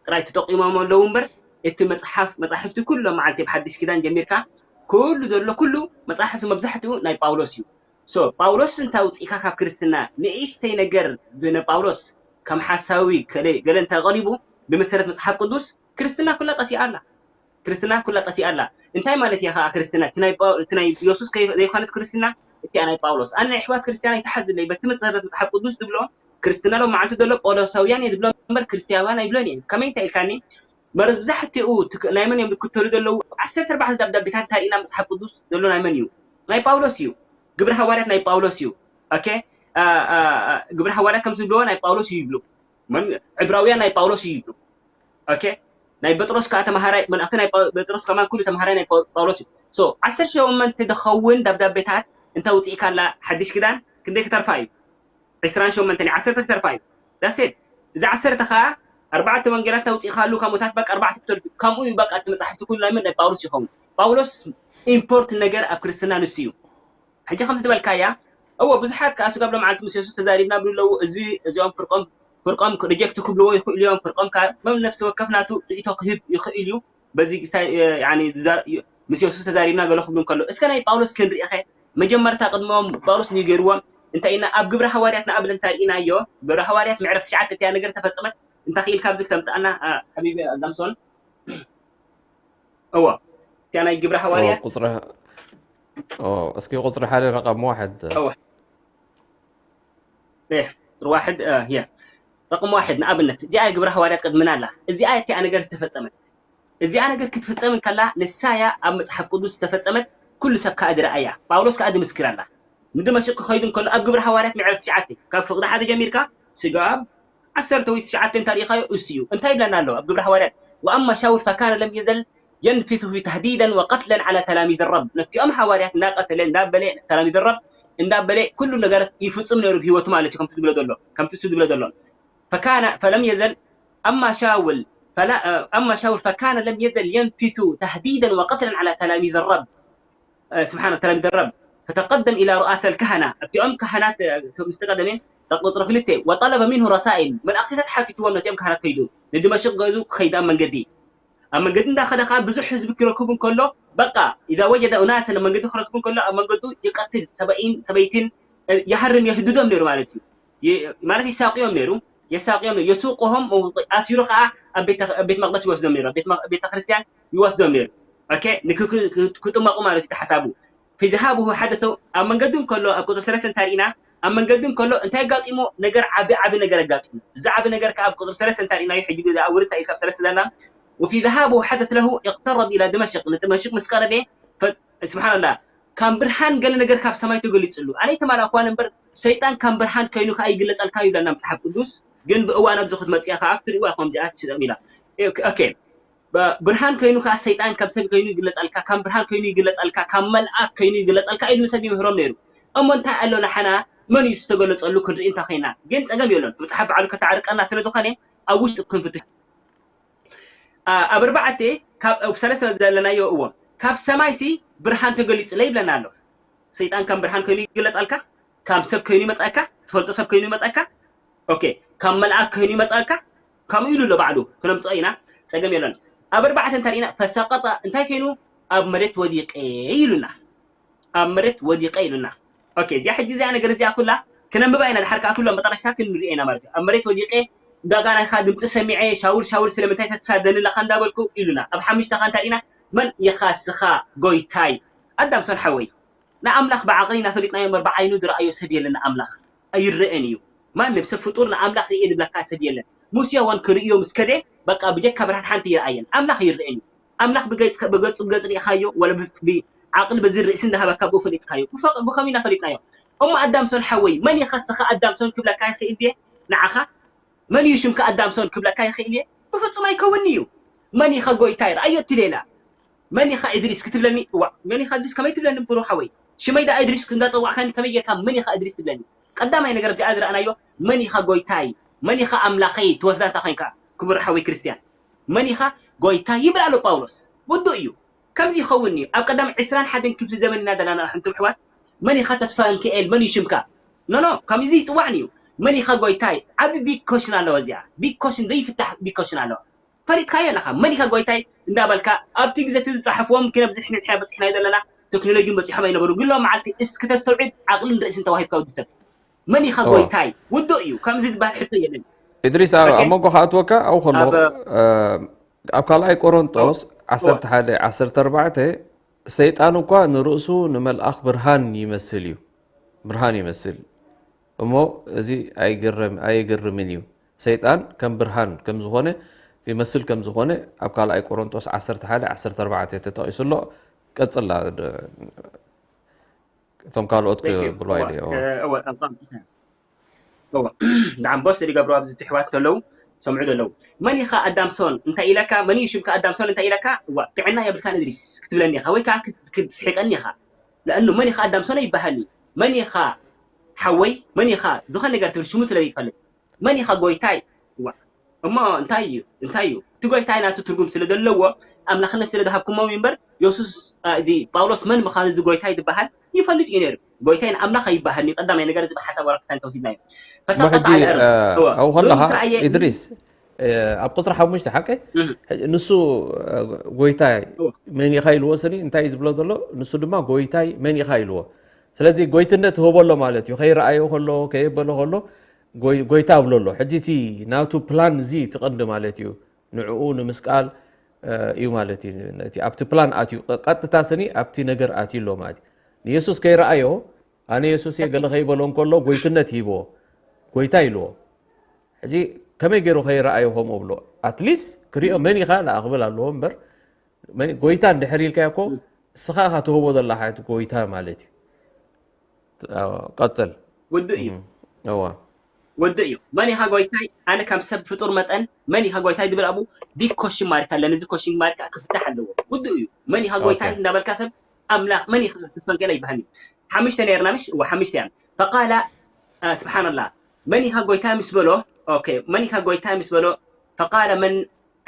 ጥራይ ተጠቂሞም ኣለዉ እምበር፣ እቲ መጽሓፍ መጻሕፍቲ ኩሉ ሎመዓልቲ ብሓድሽ ኪዳን ጀሚርካ ኩሉ ዘሎ ኩሉ መጻሕፍቲ መብዛሕትኡ ናይ ጳውሎስ እዩ። So ጳውሎስ እንታ ውጽኢካ ካብ ክርስትና ንእሽተይ ነገር ብነ ጳውሎስ ከም ሓሳዊ ከለ ገለ እንተ ቀሪቡ ብመሰረት መጽሓፍ ቅዱስ ክርስትና ኩላ ጠፊኣ ኣላ። ክርስትና ኩላ ጠፊኣ ኣላ። እንታይ ማለት እያ ከዓ ክርስትና? እቲ ናይ ጳው- እቲ ናይ የሱስ ከይ- ዘይኮነት ክርስትና እቲኣ ናይ ጳውሎስ። ኣነ ኣሕዋት ክርስትያን ኣይትሓዝለይ። በቲ መሰረት መጽሓፍ ቅዱስ ዝብሎ ክርስትና ሎም መዓልቲ ዘሎ ጳውሎሳውያን እየ ዝብሎ እምበር ክርስትያውያን ኣይብሎን እየ። ከመይ እንታይ ኢልካኒ? መብዛሕትኡ ትክ- ናይ መን እዮም ዝክተሉ ዘለዉ? ዓሰርተ ኣርባዕተ ደብዳቤታት እንተሪእና መጽሓፍ ቅዱስ ዘሎ ናይ መን እዩ? ናይ ጳውሎስ እዩ። ግብረ ሃዋርያት ናይ ጳውሎስ እዩ። ኦኬ፣ አ- አ- አ- ግብረ ሃዋርያት ከም ዝብልዎ ናይ ጳውሎስ እዩ ይብሉ። መን ዕብራውያን ናይ ጳውሎስ እዩ ይብሉ። ኦኬ፣ ናይ ጴጥሮስ ከዓ ተምሃራይ መልእክቲ ናይ ጳው- ጴጥሮስ ከማን ኩሉ ተምሃራይ ናይ ጳው- ጳውሎስ እዩ። So ዓሰርተ ሸሞንተ ዝኸውን ደብዳቤታት እንተ ውፅኢካ ኣላ ሓድሽ ኪዳን ክንደይ ክተርፋ እዩ? ዕስራን ሸሞንተን ዓሰርተ ክተርፋ እዩ። That's it። እዚ ዓሰርተ ከዓ ኣርባዕተ ወንጌላት እንተ ውፅኢካ ኣሉ ከምኡታት በቃ ኣርባዕተ ክተርፍ እዩ። ከምኡ እዩ በቃ እቲ መፅሓፍቲ ኩሉ ናይ መን ናይ ጳውሎስ ይኸውን። ጳውሎስ ኢምፖርት ነገር ኣብ ክርስትና ንሱ እዩ። ሕጂ ከም ዝበልካያ እዎ ብዙሓት ከዓ ስጋብ ሎመዓልቲ ምስ የሱስ ተዛሪብና ብሉ ኣለዉ። እዚ እዚኦም ፍርቆም ፍርቆም ሪጀክት ክብልዎ ይኽእሉ እዮም። ፍርቆም ከዓ መም ነፍሲ ወከፍ ናቱ ርእቶ ክህብ ይኽእል እዩ። በዚ ግስታይ ያኒ ዝዛ- ምስ የሱስ ተዛሪብና ገለ ክብሉ እንከሎ እስከ ናይ ጳውሎስ ክንርኢ ኸ መጀመርታ ቅድሞም ጳውሎስ ንገርዎም እንታይ ኢና ኣብ ግብረ ሃዋርያት ንኣብነት እንታይ ርኢናዮ? ግብረ ሃዋርያት ምዕራፍ ትሽዓተ እቲያ ነገር ተፈጸመት እንታይ ክኢልካ ኣብዚ ክተምጽኣና አ፣ ሓቢቢ ኣዳምሶን እዎ እቲያ ናይ ግብረ ሃዋርያት ቁፅሪ እስኪ ቁፅሪ ሓደ ረቀም ዋሕድ እዎ ቁፅሪ ዋሕድ የ ረቅም ዋሕድ ንኣብነት እዚኣ ግብረ ሃዋርያት ቅድምና ኣላ። እዚኣ እቲኣ ነገር ዝተፈጸመት እዚኣ ነገር ክትፍጸም እንከላ ንሳያ ኣብ መጽሓፍ ቅዱስ ዝተፈጸመት ኩሉ ሰብ ከዓ ድረኣያ። ጳውሎስ ከዓ ድምስክር ኣላ። ንድመሽቅ ክኸይዱ እንከሎ ኣብ ግብረ ሃዋርያት ምዕራፍ ትሽዓተ ካብ ፍቕዲ ሓደ ጀሚርካ ስጋብ ዓሰርተ ወይ ትሽዓተ እንተ ርኢኻዮ እሱ እዩ። እንታይ ይብለና ኣሎ ኣብ ግብረ ሃዋርያት? ወኣማ ሻውል ፈካነ ለም የዘል የንፊሱሁ ተህዲደን ወቀትለን ዓላ ተላሚድ ረብ ነቲኦም ሃዋርያት እንዳቀተለ እንዳበለ ተላሚድ ረብ እንዳበለ ኩሉ ነገር ይፍጽም ነይሩ ብህይወቱ ማለት እዩ። ከምቲ ዝብሎ ዘሎ ከምቲ እሱ ዝብሎ ዘሎ ፈካነ ፈለም የዘል ኣማ ሻውል ፈላ ኣማ ሻውል ፈካነ ለም የዘል የንፊሱ ተህዲደን ወቀትለን ዓላ ተላሚድ ረብ ስብሓን ተላሚድ ረብ ፈተቀደም ኢላ ሩኣሰ ልካህና እቲኦም ካህናት ምስ ተቀደመ ቁፅሪ ክልተ ወጠለበ ሚንሁ ረሳኢል መልእክትታት ሓቲትዎም ነቲኦም ካህናት ከይዱ ንድመሽቅ ገዙ ክኸይድ ኣብ መንገዲ ኣብ መንገዲ እንዳኸደ ከዓ ብዙሕ ህዝቢ ክረክቡ እንከሎ በቃ ኢዛ ወጀደ ኡናሰን መንገዲ ክረክቡ እንከሎ ኣብ መንገዱ ይቀትል ሰበኢን ሰበይትን ይሃርም የህድዶም ነይሩ ማለት እዩ። ማለት ይሳቅዮም ነይሩ የሳቅዮም ነይሩ የሱቁሆም ኣሲሩ ከዓ ኣብ ቤተ መቅደስ ይወስዶም ነይሩ ቤተክርስትያን ይወስዶም ነይሩ። ክጥመቁ ማለት እዩ ተሓሳቡ ፊ ዝሃብሁ ሓደተ ኣብ መንገዱ እንከሎ ኣብ ቁፅሪ ሰለስተ እንታይ ርኢና ኣብ መንገዱ እንከሎ እንታይ ኣጋጢሞ ነገር ዓቢ ዓቢ ነገር ኣጋጢሞ እዚ ዓቢ ነገር ከዓ ኣብ ቁፅሪ ሰለስተ እንታይ ርኢናዮ ሕጂ ብዛ ውርድ እንታይ ኢልካ ኣብ ሰለስተ ዘላ وفي ذهابه حدث له اقترب إلى دمشق ንድመሽቅ ምስ ቀረበ ስብሓንላ ካም ብርሃን ገለ ነገር ካብ ሰማይ ተገሊፅሉ ኣነ ተማላእኳን እምበር ሰይጣን ካም ብርሃን ከይኑ ከዓ ይግለፀልካ ይብለና መፅሓፍ ቅዱስ ግን ብእዋን ኣብዚ ክትመፅያ ከዓ ክትሪእዋ ኢኹም እዚኣ ትስጠም ኢላ ብርሃን ከይኑ ከዓ ሰይጣን ከም ሰብ ከይኑ ይግለፀልካ ከም ብርሃን ከይኑ ይግለፀልካ ካብ መልኣክ ከይኑ ይግለፀልካ ኢሉ ንሰብ ይምህሮም ነይሩ እሞ እንታይ ኣሎ ንሓና መን እዩ ዝተገለፀሉ ክንርኢ እንታ ኮይና ግን ፀገም የሎን መፅሓፍ በዓሉ ከተዓርቀና ስለ ዝኾነ ኣብ ውሽጢ ክንፍትሽ ኣብ ኣርባዕተ ካብ ሰለስተ ዘለናዮ እዎ ካብ ሰማይ ሲ ብርሃን ተገሊፁለ ይብለና ኣሎ ሰይጣን ከም ብርሃን ከይኑ ይግለፀልካ ካብ ሰብ ከይኑ ይመፀካ ትፈልጦ ሰብ ከይኑ ይመፀካ ኦኬ ካብ መልኣክ ከይኑ ይመፀካ ከምኡ ኢሉ ኣሎ ባዕሉ ክነምፅኦ ኢና ፀገም የለን ኣብ ኣርባዕተ እንታይ ርኢና ፈሰቀጠ እንታይ ከይኑ ኣብ መሬት ወዲቀ ኢሉና ኣብ መሬት ወዲቀ ኢሉና ኦኬ እዚኣ ሕጂ እዚኣ ነገር እዚኣ ኩላ ክነንብባ ኢና ድሓር ከዓ ኩሎም መጠረሽታ ክንሪኦ ኢና ማለት እዩ ኣብ መሬት ወዲቀ እንዳጋና ኢኻ ድምፂ ሰሚዐ ሻውል ሻውል ስለምንታይ ተትሳደኒ ኣለኻ እንዳበልኩ ኢሉና ኣብ ሓሙሽተ ኻ እንታይ ርኢና መን ኢኻ ስኻ ጎይታይ ኣዳምሶን ሓወይ ንኣምላኽ ብዓቕሊ ኢና ፈሊጥናዮ እምበር ብዓይኑ ዝረኣዮ ሰብ የለን ንኣምላኽ ኣይረአን እዩ ማንም ሰብ ፍጡር ንኣምላኽ ርእ ዝብለካ ሰብ የለን ሙሴ እውን ክርእዮ ምስ ከደ በቃ ብጀካ ብርሃን ሓንቲ ይረኣየን ኣምላኽ ይረአን እዩ ኣምላኽ ብገጽ ብገጹ ብገጽ ርኢኻዮ ወላ ብዓቕሊ በዚ ርእሲ እንዳሃበካ ብኡ ፈሊጥካዮ ብኸም ኢና ፈሊጥናዮ እሞ ኣዳምሶን ሓወይ መን ኢኻ ስኻ ኣዳምሶን ክብለካ ይኽእል ድየ ንዓኻ መን እዩ ሽምካ ኣዳምሶን ክብለካ ይኽእል እየ ብፍጹም ኣይከውንኒ እዩ መን ኢኻ ጎይታይ ረኣዮ እቲ ሌላ መን ኢኻ እድሪስ ክትብለኒ እዋ መን ኢኻ እድሪስ ከመይ ትብለኒ ብሩኽ ሓወይ ሽመይ ደኣ እድሪስ እንዳጸዋዕካኒ ከመይ ጌርካ መን ኢኻ እድሪስ ትብለኒ ቀዳማይ ነገር ኣብዚኣ ዝረኣናዮ መን ኢኻ ጎይታይ መን ኢኻ ኣምላኸይ ትወስዳ እንታ ኮይንካ ክቡር ሓወይ ክርስትያን መን ኢኻ ጎይታይ ይብል ኣሎ ጳውሎስ ውዱእ እዩ ከምዚ ይኸውን እዩ ኣብ ቀዳም ዕስራን ሓደን ክፍሊ ዘመን ኢና ዘለና ኣሕንቱም ኣሕዋት መን ኢኻ ተስፋ እንክኤል? መን እዩ ሽምካ? ኖ ኖ፣ ከምዚ ይፅዋዕን እዩ። መን ኢኻ ጎይታይ? ዓቢ ቢግ ኮሽን ኣለዎ እዚኣ። ቢግ ኮሽን ዘይፍታሕ ቢግ ኮሽን ኣለዎ። ፈሊጥካዮ ኣለኻ። መን ኢኻ ጎይታይ እንዳበልካ ኣብቲ ግዜ እቲ ዝፀሓፍዎም ክነብዝሕ ንሕና በፂሕናዮ ዘለና ቴክኖሎጂን በፂሖም ኣይነበሩ። ግን ሎም መዓልቲ እስኪ ተስተውዕል ዓቕልን ርእስን ተዋሂብካ ወዲ ሰብ። መን ኢኻ ጎይታይ? ውዱእ እዩ። ከምዚ ዝበሃል ሕቶ የለን። ኢድሪስ ኣብ ኣብ መንጎ ክኣትወካ ኣብኡ ከለኹ ኣብ ካልኣይ ቆሮንጦስ ዓሰርተ ሓደ ዓሰርተ ኣርባዕተ ሰይጣን እኳ ንርእሱ ንመልኣኽ ብርሃን ይመስል እዩ ብርሃን ይመስል እሞ እዚ ኣይግርም ኣይግርምን እዩ ሰይጣን ከም ብርሃን ከም ዝኾነ ይመስል ከም ዝኾነ ኣብ ካልኣይ ቆሮንጦስ ዓሰርተ ሓደ ዓሰርተ ኣርባዕተ ተጠቒሱ ኣሎ ቀጽላ እቶም ካልኦት ክብሉ ኣይደዮ ዛዕምቦስ ደሊገብሩ ኣብዚ ትሕዋት ተለው ሰምዑ ደለው መን ኢኻ ኣዳምሶን እንታይ ኢለካ መን እዩ ሽምካ ኣዳምሶን እንታይ ኢለካ እዋ ጥዕና የብልካን እድሪስ ክትብለኒ ኢኻ ወይ ከዓ ክትስሒቀኒ ኢኻ ለእኑ መን ኢኻ ኣዳምሶን ይበሃልኒ መን ኢኻ ሓወይ መን ኢኻ ዝኾነ ነገር ትብል ሽሙ ስለ ዘይትፈልጥ መን ኢኻ ጎይታይ እዋ እሞ እንታይ እዩ እንታይ እዩ እቲ ጎይታይ ናቱ ትርጉም ስለ ዘለዎ ኣምላኽነት ስለ ዝሃብኩሞ እምበር የሱስ እዚ ጳውሎስ መን ምዃኑ እዚ ጎይታይ ዝበሃል ይፈልጥ እዩ ነይሩ ጎይታይ ንኣምላኽ ኣይበሃልኒ ቀዳማይ ነገር እዚ ብሓሳብ ዋላ ክስታን ተወሲድናዮ ፈሳብ ሕጂ ኣብኡ ከለኻ ኢድሪስ ኣብ ቁፅሪ ሓሙሽተ ሓቀይ ንሱ ጎይታይ መን ኢኻ ኢልዎ ስኒ እንታይ እዩ ዝብሎ ዘሎ ንሱ ድማ ጎይታይ መን ኢኻ ኢልዎ ስለዚ ጎይትነት ትህቦ ኣሎ ማለት እዩ ከይረኣዮ ከሎ ከየበሎ ከሎ ጎይታ ኣብሎ ኣሎ ሕጂ እቲ ናቱ ፕላን እዚ ትቐንዲ ማለት እዩ ንዕኡ ንምስቃል እዩ ማለት እዩ እቲ ኣብቲ ፕላን ኣትዩ ቀጥታ ስኒ ኣብቲ ነገር ኣትዩ ኣሎ ማለት እዩ ንየሱስ ከይረኣዮ ኣነ የሱስ እየ ገለ ከይበሎ እንከሎ ጎይትነት ሂብዎ ጎይታ ኢልዎ ሕጂ ከመይ ገይሩ ከይረኣዮ ከምኡ ብሎ ኣትሊስ ክሪኦ መን ኢኻ ደኣ ክብል ኣለዎ እምበር ጎይታ እንድሕር ኢልካዮ እኮ እስኻ ኢኻ ትህቦ ዘለኻ እቲ ጎይታ ማለት እዩ ቀፅል ውድእ እዩ እዋ ውድእ እዩ መን ኢኻ ጎይታይ ኣነ ከም ሰብ ፍጡር መጠን መን ኢኻ ጎይታይ ዝብል ኣብኡ ቢግ ኮሽን ማርክ ኣለኒ እዚ ኮሽን ማርክ ክፍታሕ ኣለዎ ውድእ እዩ መን ኢኻ ጎይታይ እንዳበልካ ሰብ ኣምላኽ መን ኢኻ ተስፋ እንክኤል ኣይበሃልኒ ሓሙሽተ ነይርና ምሽ እዋ ሓሙሽተ እያ ፈቃላ ስብሓንላ መን ኢኻ ጎይታይ ምስ በሎ መን ኢኻ ጎይታይ ምስ በሎ ፈቃለ መን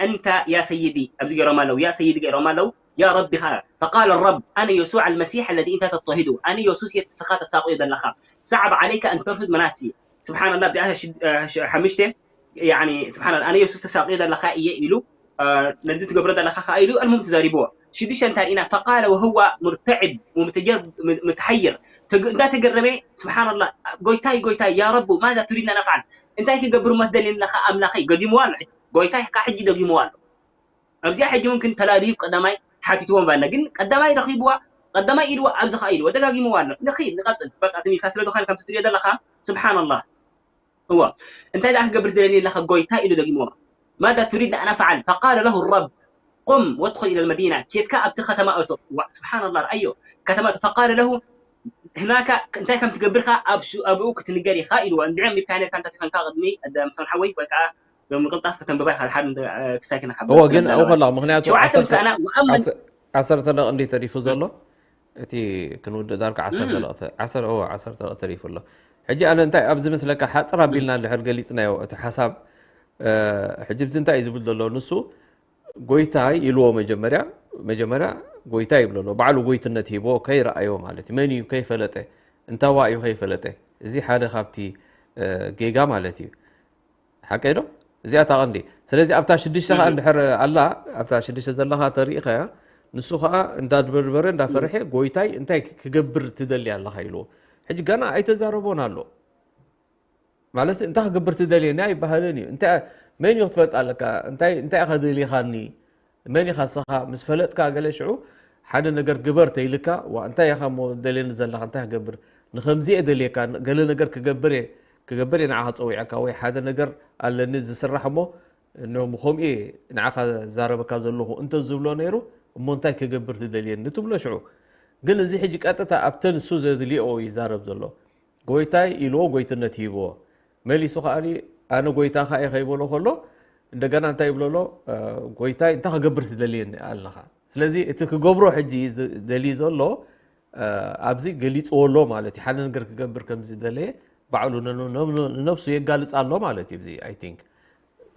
أنت يا سيدي ኣብዚ ገይሮም ኣለዉ يا سيدي ገይሮም ኣለዉ يا رب ها فقال الرب أنا يسوع المسيح الذي أنت تضطهده ኣነ የሱስ እየ ንስኻ ተሳቕዮ ዘለኻ صعب عليك أن ترفض مناسي سبحان الله እዚኣ ሓሙሽተ يعني سبحان الله ኣነ የሱስ ተሳቕዮ ዘለኻ እየ ኢሉ ነዚ ትገብሮ ዘለኻ ከኣ ኢሉ المهم ተዛሪብዎ ሽዱሽተ እንታይ ኢና فقال وهو مرتعب ومتحير እንዳተገረመ سبحان الله ጎይታይ ጎይታይ يا رب ماذا تريدنا نفعل እንታይ ክገብር እሞ ትደልየኒ ኣለኻ ኣምላኸይ ገዲምዎ ኣሎ ጎይታይ ከዓ ሕጂ ደጊምዋ ኣሎ ኣብዚኣ ሕጂ ምምክን ተላልዩ ቀዳማይ ሓቲትዎም ባለ ግን ቀዳማይ ረኺብዋ ቀዳማይ ኢልዋ ኣብዚ ከዓ ኢልዋ ደጋጊምዋ ኣሎ ንኺድ ንቐፅል በቃ ትም ኢልካ ስለ ዝኾነ ከምቲ ትሪኦ ዘለኻ ስብሓንላህ እዋ እንታይ ደኣ ክገብር ደለኒ ኣለኻ ጎይታ ኢሉ ደጊምዋ ماذا تريد أن أفعل فقال له الرب قم وادخل إلى المدينة ኬድካ ኣብቲ ከተማ እቶ ዋ ስብሓንላህ ረኣዮ ከተማ እቶ فقال له هناك እንታይ ከም ትገብር ከኣ ኣብኡ ክትንገር ኢኻ ኢልዎ እንድዒ ኣንቢብካ ነርካ እንታይ ተፈንካ ቅድሚ ኣዳም ሰምሓወይ ወይ ከዓ ብምቅልጣፍ ከተንብባ ኢኻ ሓደ ክሳይ ክንሓብር እዎ ግን ኣብኡ ከላ ምክንያቱ ሸውዓተ ምስጋና ወኣመን ዓሰርተ ደቂ እንዲ ተሪፉ ዘሎ እቲ ክንውድእ ዳርካ ዓሰርተ ደቂ ተሪፉ ኣሎ ሕጂ ኣነ እንታይ ኣብዚ መስለካ ሓፅር ኣቢልና እንድሕር ገሊፅናዮ እቲ ሓሳብ ሕጂ ብዚ እንታይ እዩ ዝብል ዘሎ ንሱ ጎይታይ ኢልዎ መጀመርያ መጀመርያ ጎይታ ይብሎ ኣሎ ባዕሉ ጎይትነት ሂቦ ከይረኣዮ ማለት እዩ መን እዩ ከይፈለጠ እንታዋ እዩ ከይፈለጠ እዚ ሓደ ካብቲ ጌጋ ማለት እዩ ሓቀይ ዶ እዚኣ እታ ቀንዲ ስለዚ ኣብታ ሽዱሽተ ከዓ እንድሕር ኣላ ኣብታ ሽዱሽተ ዘለካ ተሪኢኻያ ንሱ ከዓ እንዳድበርበረ እንዳፈርሐ ጎይታይ እንታይ ክገብር ትደሊ ኣለካ ኢልዎ ሕጂ ገና ኣይተዛረቦን ኣሎ ማለት እንታይ ክገብር ትደልየኒ ኣይበሃልን እዩ እንታይ መን እዩ ክትፈልጥ ኣለካ እንታይ እንታይ ኢኻ ደሊኻኒ መን ኢኻ ስኻ ምስ ፈለጥካ ገለ ሽዑ ሓደ ነገር ግበር ተይልካ ዋ እንታይ ኢኻ እሞ ደልየኒ ዘለኻ እንታይ ክገብር ንኸምዚ እየ ደልየካ ገለ ነገር ክገብር እየ ክገብር እየ ንዓኻ ፀዊዐካ ወይ ሓደ ነገር ኣለኒ ዝስራሕ እሞ ብኸምኡ እየ ንዓኻ ዛረበካ ዘለኹ እንተዝብሎ ነይሩ እሞ እንታይ ክገብር ትደልየኒ ትብሎ ሽዑ ግን እዚ ሕጂ ቀጥታ ኣብተን እሱ ዘድልዮ ይዛረብ ዘሎ ጎይታይ ኢልዎ ጎይትነት ይህብዎ መሊሱ ከዓ ኣነ ጎይታኻ እየ ከይበሎ ከሎ እንደገና እንታይ ይብለሎ ጎይታይ እንታይ ክገብር ትደልየኒ ኣለኻ ስለዚ እቲ ክገብሮ ሕጂ ደልዩ ዘሎ ኣብዚ ገሊፅዎ ኣሎ ማለት እዩ ሓደ ነገር ክገብር ከም ዝደለየ ባዕሉ ንነብሱ የጋልፅ ኣሎ ማለት እዩ እዚ I think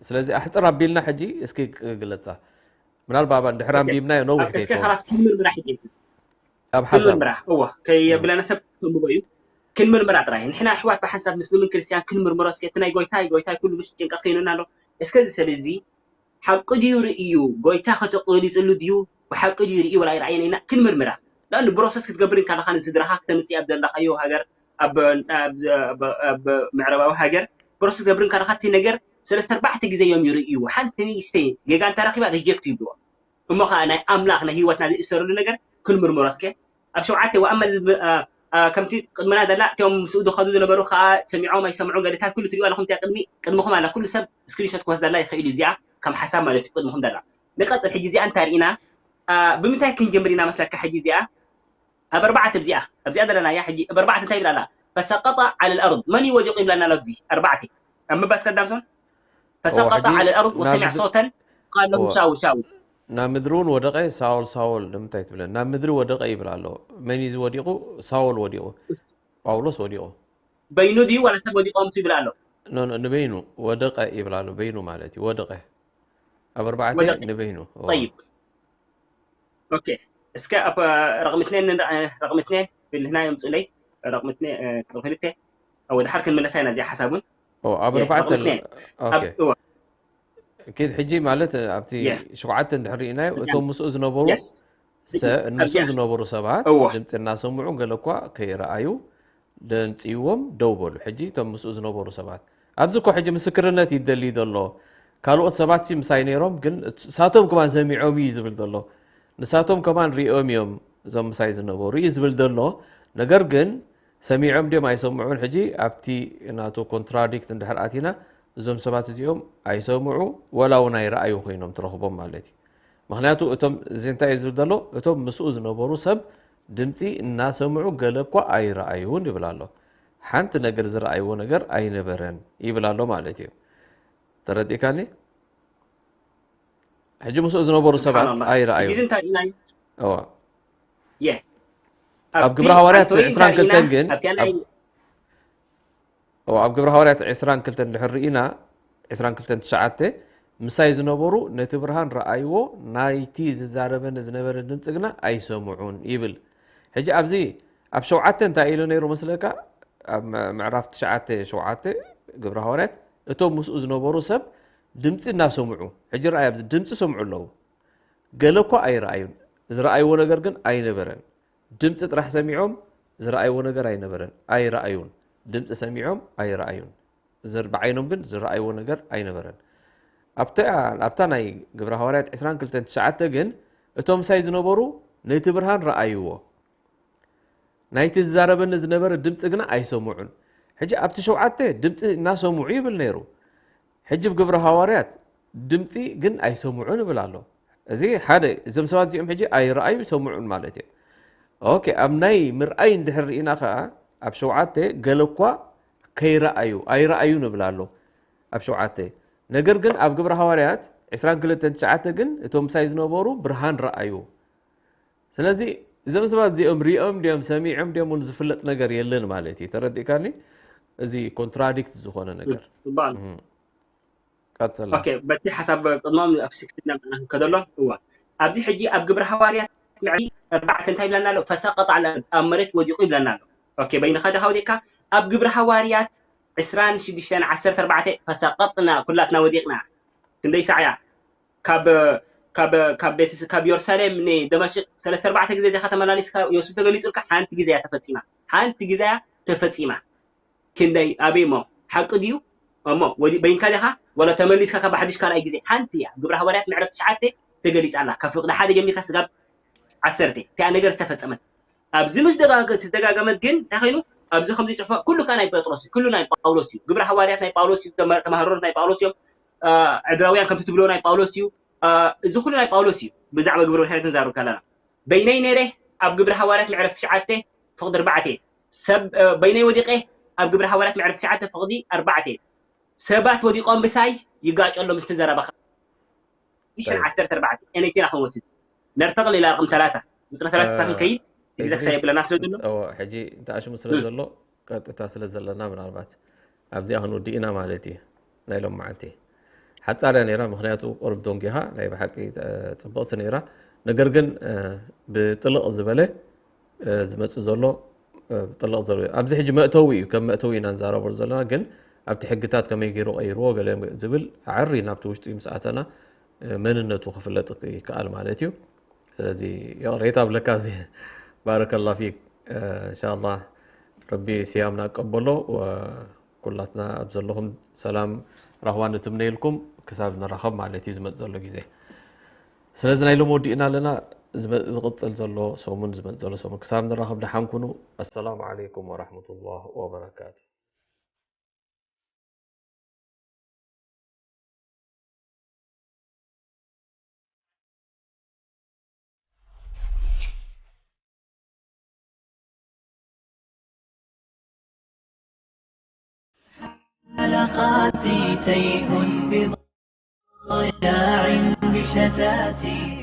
ስለዚ ኣሕፅር ኣቢልና ሕጂ እስኪ ግለፃ ምናልባት እንድሕር ኣንቢብናዮ ነዊሕ እስከ ከይከውን። ከላስ ክምር ምራሕ ይጠይቅ። ኣብ ሓሳብ ክንምርምራ እዎ ከየብለና ሰብ ክንብቦ እዩ። ክንምርምራ ጥራይ ንሕና ኣሕዋት ብሓንሳብ ምስልምን ክርስትያን ክንምርምሮ እስከ እቲ ናይ ጎይታይ ጎይታይ ኩሉ ምሽ ጭንቀት ከይኑና ኣሎ። እስከ እዚ ሰብ እዚ ሓቂ ድዩ ርእዩ ጎይታ ከተቕሊፅሉ ድዩ ብሓቂ ድዩ ርእዩ ወላ ኣይረኣየን ኢና ክንምርምራ። ዳን ብሮሰስ ክትገብር እንካለኻ ንስድራኻ ክተምፅእ ኣብ ዘለኻዮ ሃገር ኣብ ኣብ- ኣብ- ኣብ ምዕራባዊ ሃገር ብሮሰስ ክትገብር እንካለኻ እቲ ነገር ሰለስተ ኣርባዕተ ግዜ እዮም ይርእዩ። ሓንቲ ንእሽተይ ጌጋ እንተረኺባ ሪጀክት ይብልዎ። እሞ ከዓ ናይ ኣምላኽ ናይ ህይወትና ዝእሰረሉ ነገር ክንምርምሮ እስከ። ኣብ ሸውዓተ ወኣመል ከምቲ ቅድምና ዘላ እቲኦም ምስኡ ዝኸዱ ዝነበሩ ከዓ ሰሚዖም ኣይሰምዑ ገለታት ኩሉ ትሪኡ ኣለኹም። እቲያ ቅድሚ ቅድምኹም ኣላ ኩሉ ሰብ ስክሪንሾት ክወስደላ ይኽእል እዩ። እዚኣ ከም ሓሳብ ማለት እዩ ቅድምኹም ዘላ። ንቀፅል ሕጂ እዚኣ እንታይ ርኢና? ብምንታይ ክንጀምር ኢና መስለካ? ሕጂ እዚኣ ኣብ ኣርባዕተ እዚኣ ኣብዚኣ ዘለና እያ። ሕጂ ኣብ ኣርባዕተ እንታይ ይብላ ኣላ? ፈሰቀጠ ዓለ ልኣርድ መን እዩ ወዲቑ ይብላና ኣሎ። ኣብዚ ኣርባዕተ ኣብ ምባስ ቀዳምሶን ፈሰቀጠ ሕጂ ዓለ ልኣርድ ናብ ወሰሚዐ ምድሪ- ሶተን ቃል ለሁ እወ። ሻውል ሻውል ናብ ምድሪ እውን ወደቀ። ሳውል ሳውል ንምንታይ ትብለ? ናብ ምድሪ ወደቀ ይብል ኣሎ። መን እዩ ወዲቑ? ሳውል ወዲቑ፣ ጳውሎስ ወዲቑ። በይኑ ድዩ ዋላ ሰብ ወዲቆም ይብል ኣሎ? ኖ፣ ኖ፣ ንበይኑ ወደቀ ይብል ኣሎ። በይኑ ማለት እዩ ወደቀ። ኣብ ኣርባዕተ ወደቀ። ንበይኑ። እወ። ጠይብ ኦኬ። እስከ ኣብ ረቕምትኔን ረቕምትኔን ብልህና የምፅእለይ ረቕምትኔ ክልተ ወደ ሓር ክንምለሳ ኢና እዚኣ ሓሳብ እውን ኦ፣ ኣብ የ- ኣርባዕተ ረቕምትኔን ኦኬ። ኣብ እወ ኪድ ሕጂ ማለት ኣብቲ የ- ሸውዓተ እንድሕር ርኢናዮ የ- እቶም ምስኡ ዝነበሩ የ- ሰ- ምስኡ ኣብዚኣ ዝነበሩ ሰባት እወ ድምፂ እናሰምዑ ገለ እኳ ከይረኣዩ ደንፅይዎም ደው በሉ። ሕጂ እቶም ምስኡ ዝነበሩ ሰባት ኣብዚ እኮ ሕጂ ምስክርነት ይደሊ ዘሎ ካልኦት ሰባት ሲ ምሳይ ነይሮም ግን እሳቶም ከማን ሰሚዖም እዩ ዝብል ዘሎ። ንሳቶም ከማን ሪኦም እዮም እዞም ምሳይ ዝነበሩ እዩ ዝብል ዘሎ። ነገር ግን ሰሚዖም ድዮም ኣይሰምዑን? ሕጂ ኣብቲ ናቱ ኮንትራዲክት እንድሕር ኣቲና እዞም ሰባት እዚኦም ኣይሰምዑ ወላ እውን ኣይረኣዩ ኮይኖም ትረኽቦም ማለት እዩ። ምክንያቱ እቶም እዚ እንታይ እዩ ዝብል ዘሎ? እቶም ምስኡ ዝነበሩ ሰብ ድምፂ እናሰምዑ ገለ እኳ ኣይረኣዩን ይብል ኣሎ። ሓንቲ ነገር ዝረኣይዎ ነገር ኣይነበረን ይብል ኣሎ ማለት እዩ። ተረዲእካኒ? ሕጂ ምስኡ ዝነበሩ ሰባት ስብሓንላህ። ኣይረኣዩን። ሕጂ እንታይ ኢና እዋ የ ኣብ ግብረ ሃዋርያት ዕስራን ክልተን ግን ኣብቲ ናይ ኣብ- እዎ፣ ኣብ ግብረ ሃዋርያት ዕስራን ክልተን ድሕር ርኢና ዕስራን ክልተን ትሽዓተ ምሳይ ዝነበሩ ነቲ ብርሃን ረኣይዎ፣ ናይቲ ዝዛረበኒ ዝነበረ ድምፂ ግና ኣይሰምዑን ይብል። ሕጂ ኣብዚ ኣብ ሸውዓተ እንታይ ኢሉ ነይሩ መስለካ? ኣብ ምዕ- ምዕራፍ ትሽዓተ ሸውዓተ ግብረ ሃዋርያት እቶም ምስኡ ዝነበሩ ሰብ ድምፂ እናሰምዑ፣ ሕጂ ረኣይ ኣብዚ ድምፂ ሰምዑ ኣለዉ፣ ገለ እኳ ኣይረኣዩን፣ ዝረኣይዎ ነገር ግን ኣይነበረን። ድምፂ ጥራሕ ሰሚዖም ዝረኣይዎ ነገር ኣይነበረን። ኣይረኣዩን። ድምፂ ሰሚዖም ኣይረኣዩን። ዝር- ብዓይኖም ግን ዝረኣይዎ ነገር ኣይነበረን። ኣብታ ኣብታ ናይ ግብረ ሃዋርያት ዕስራን ክልተን ትሽዓተ ግን እቶም ምሳይ ዝነበሩ ነቲ ብርሃን ረኣይዎ፣ ናይቲ ዝዛረበኒ ዝነበረ ድምፂ ግና ኣይሰምዑን። ሕጂ ኣብቲ ሸውዓተ ድምፂ እናሰምዑ ይብል ነይሩ። ሕጂ ብግብረ ሃዋርያት ድምፂ ግን ኣይሰምዑን ይብል ኣሎ። እዚ ሓደ እዞም ሰባት እዚኦም ሕጂ ኣይረኣዩ ይሰምዑን ማለት እዮም። ኦኬ፣ ኣብ ናይ ምርኣይ እንድሕር ርኢና ከዓ ኣብ ሸውዓተ ገለ እኳ ከይረኣዩ ኣይረኣዩ ንብል ኣሎ ኣብ ሸውዓተ። ነገር ግን ኣብ ግብረ ሃዋርያት ዕስራን ክልተን ትሽዓተ ግን እቶም ምሳይ ዝነበሩ ብርሃን ረኣዩ። ስለዚ እዞም ሰባት እዚኦም ሪኦም ድዮም ሰሚዖም ድዮም እውን ዝፍለጥ ነገር የለን ማለት እዩ። ተረዲእካኒ? እዚ ኮንትራዲክት ዝኾነ ነገር ጽቡቅ እም። ቀጽላ ኦኬ። በቲ ሓሳብ ቅድሞም ኣብ ስክሪን ናብ ከደሎ እዋ ኣብዚ ሕጂ ኣብ ግብረ ሃዋርያት ምዕራፍ ኣርባዕተ እንታይ ይብለና ኣሎ? ፈሰቀጠ ዓለ ኣብ መሬት ወዲቁ ይብለና ኣሎ። ኦኬ፣ በይንኻ ዲኻ ወዲቅካ? ኣብ ግብረ ሃዋርያት ዕስራን ሽዱሽተን ዓሰርተ ኣርባዕተ ፈሰቀጥና ኩላትና ወዲቅና ክንደይ ሳዕ እያ ካብ ካብ ካብ ቤት ካብ የሩሳሌም ንደማሽቅ ሰለስተ ኣርባዕተ ግዜ ዲኻ ተመላሊስካ? የሱስ ተገሊጹልካ ሓንቲ ግዜ እያ ተፈጺማ። ሓንቲ ግዜ እያ ተፈጺማ። ክንደይ ኣበይ እሞ ሓቂ ድዩ? እሞ ወዲ በይንካ ዲኻ ወላ ተመሊስካ ካብ ሓድሽ ካልኣይ ግዜ ሓንቲ እያ። ግብረ ሃዋርያት ምዕራፍ ትሽዓተ ተገሊጻ ኣላ። ካብ ፍቕዲ ሓደ ጀሚርካ ስጋብ ዓሰርተ እቲኣ ነገር ዝተፈጸመት ኣብዚ ምስ ደጋገ- ዝተደጋገመት ግን እንታይ ኮይኑ ኣብዚ ከምዚ ጽሑፎ ኩሉ ከኣ ናይ ጴጥሮስ እዩ፣ ኩሉ ናይ ጳውሎስ እዩ። ግብረ ሃዋርያት ናይ ጳውሎስ እዩ፣ ተማ- ተማህሮት ናይ ጳውሎስ እዮም። አ፣ ዕብራውያን ከምቲ ትብሎ ናይ ጳውሎስ እዩ። አ፣ እዚ ኩሉ ናይ ጳውሎስ እዩ። ብዛዕባ ግብረ ሃዋርያት ንዛረብ ከለና በይነይ ነይረ ኣብ ግብረ ሃዋርያት ምዕራፍ ትሽዓተ ፍቕዲ ኣርባዕተ ሰብ አ፣ በይነይ ወዲቐ ኣብ ግብረ ሃዋርያት ምዕራፍ ትሽዓተ ፍቕዲ ኣርባዕተ ሰባት ወዲቖም ምሳይ ይጋጨ ኣሎ ምስቲ ዘረባኻ። ሽዱሽተ ጠይብ። ዓሰርተ ኣርባዕተ ኤንኤይቲና ክንወስድ ነርተቕል ኢላ ርቕም ሰላሳ ቁፅሪ ሰላሳ እ፣ ክንከይድ እቲ ግዜ ክሳብ እድሪስ፣ የብለና ስለ ዘሎ እወ፣ ሕጂ እንታይ ኣሽሙ ስለ እም። ዘሎ ቀጥታ ስለ ዘለና ምናልባት ኣብዚኣ ክንውድእ ኢና ማለት እዩ። ናይ ሎም መዓልቲ ሓጻር እያ ነይራ፣ ምክንያቱ ቁሩብ ዶንጊኻ ናይ ብሓቂ እ፣ ጽብቕቲ ነይራ። ነገር ግን እ፣ ብጥልቕ ዝበለ ዝመፅእ ዘሎ ጥልቕ ዘሎ ኣብዚ ሕጂ መእተዊ እዩ። ከም መእተዊ ኢና ንዛረበሉ ዘለና፣ ግን ኣብቲ ሕግታት ከመይ ገይሩ ቀይርዎ ገለ ዝብል ኣዕሪ ናብቲ ውሽጢ ምስ ኣተና መንነቱ ክፍለጥ ይከኣል ማለት እዩ። ስለዚ ይቕሬታ ብለካ እዚ ባረከላ ፊክ። እንሻላ ረቢ ስያምና ቀበሎ። ኩላትና ኣብ ዘለኹም ሰላም ራህዋ ንትምነየልኩም ክሳብ ንራኸብ ማለት እዩ ዝመፅ ዘሎ ግዜ። ስለዚ ናይ ሎም ወዲእና ኣለና። ዝመ- ዝቕፅል ዘሎ ሰሙን ዝመፅ ዘሎ ሰሙን ክሳብ ንራኸብ ደሓን ኩኑ። ኣሰላሙ ዓለይኩም ወራህመቱላህ ወበረካቱ። حلقاتي تيه بضياع بشتاتي.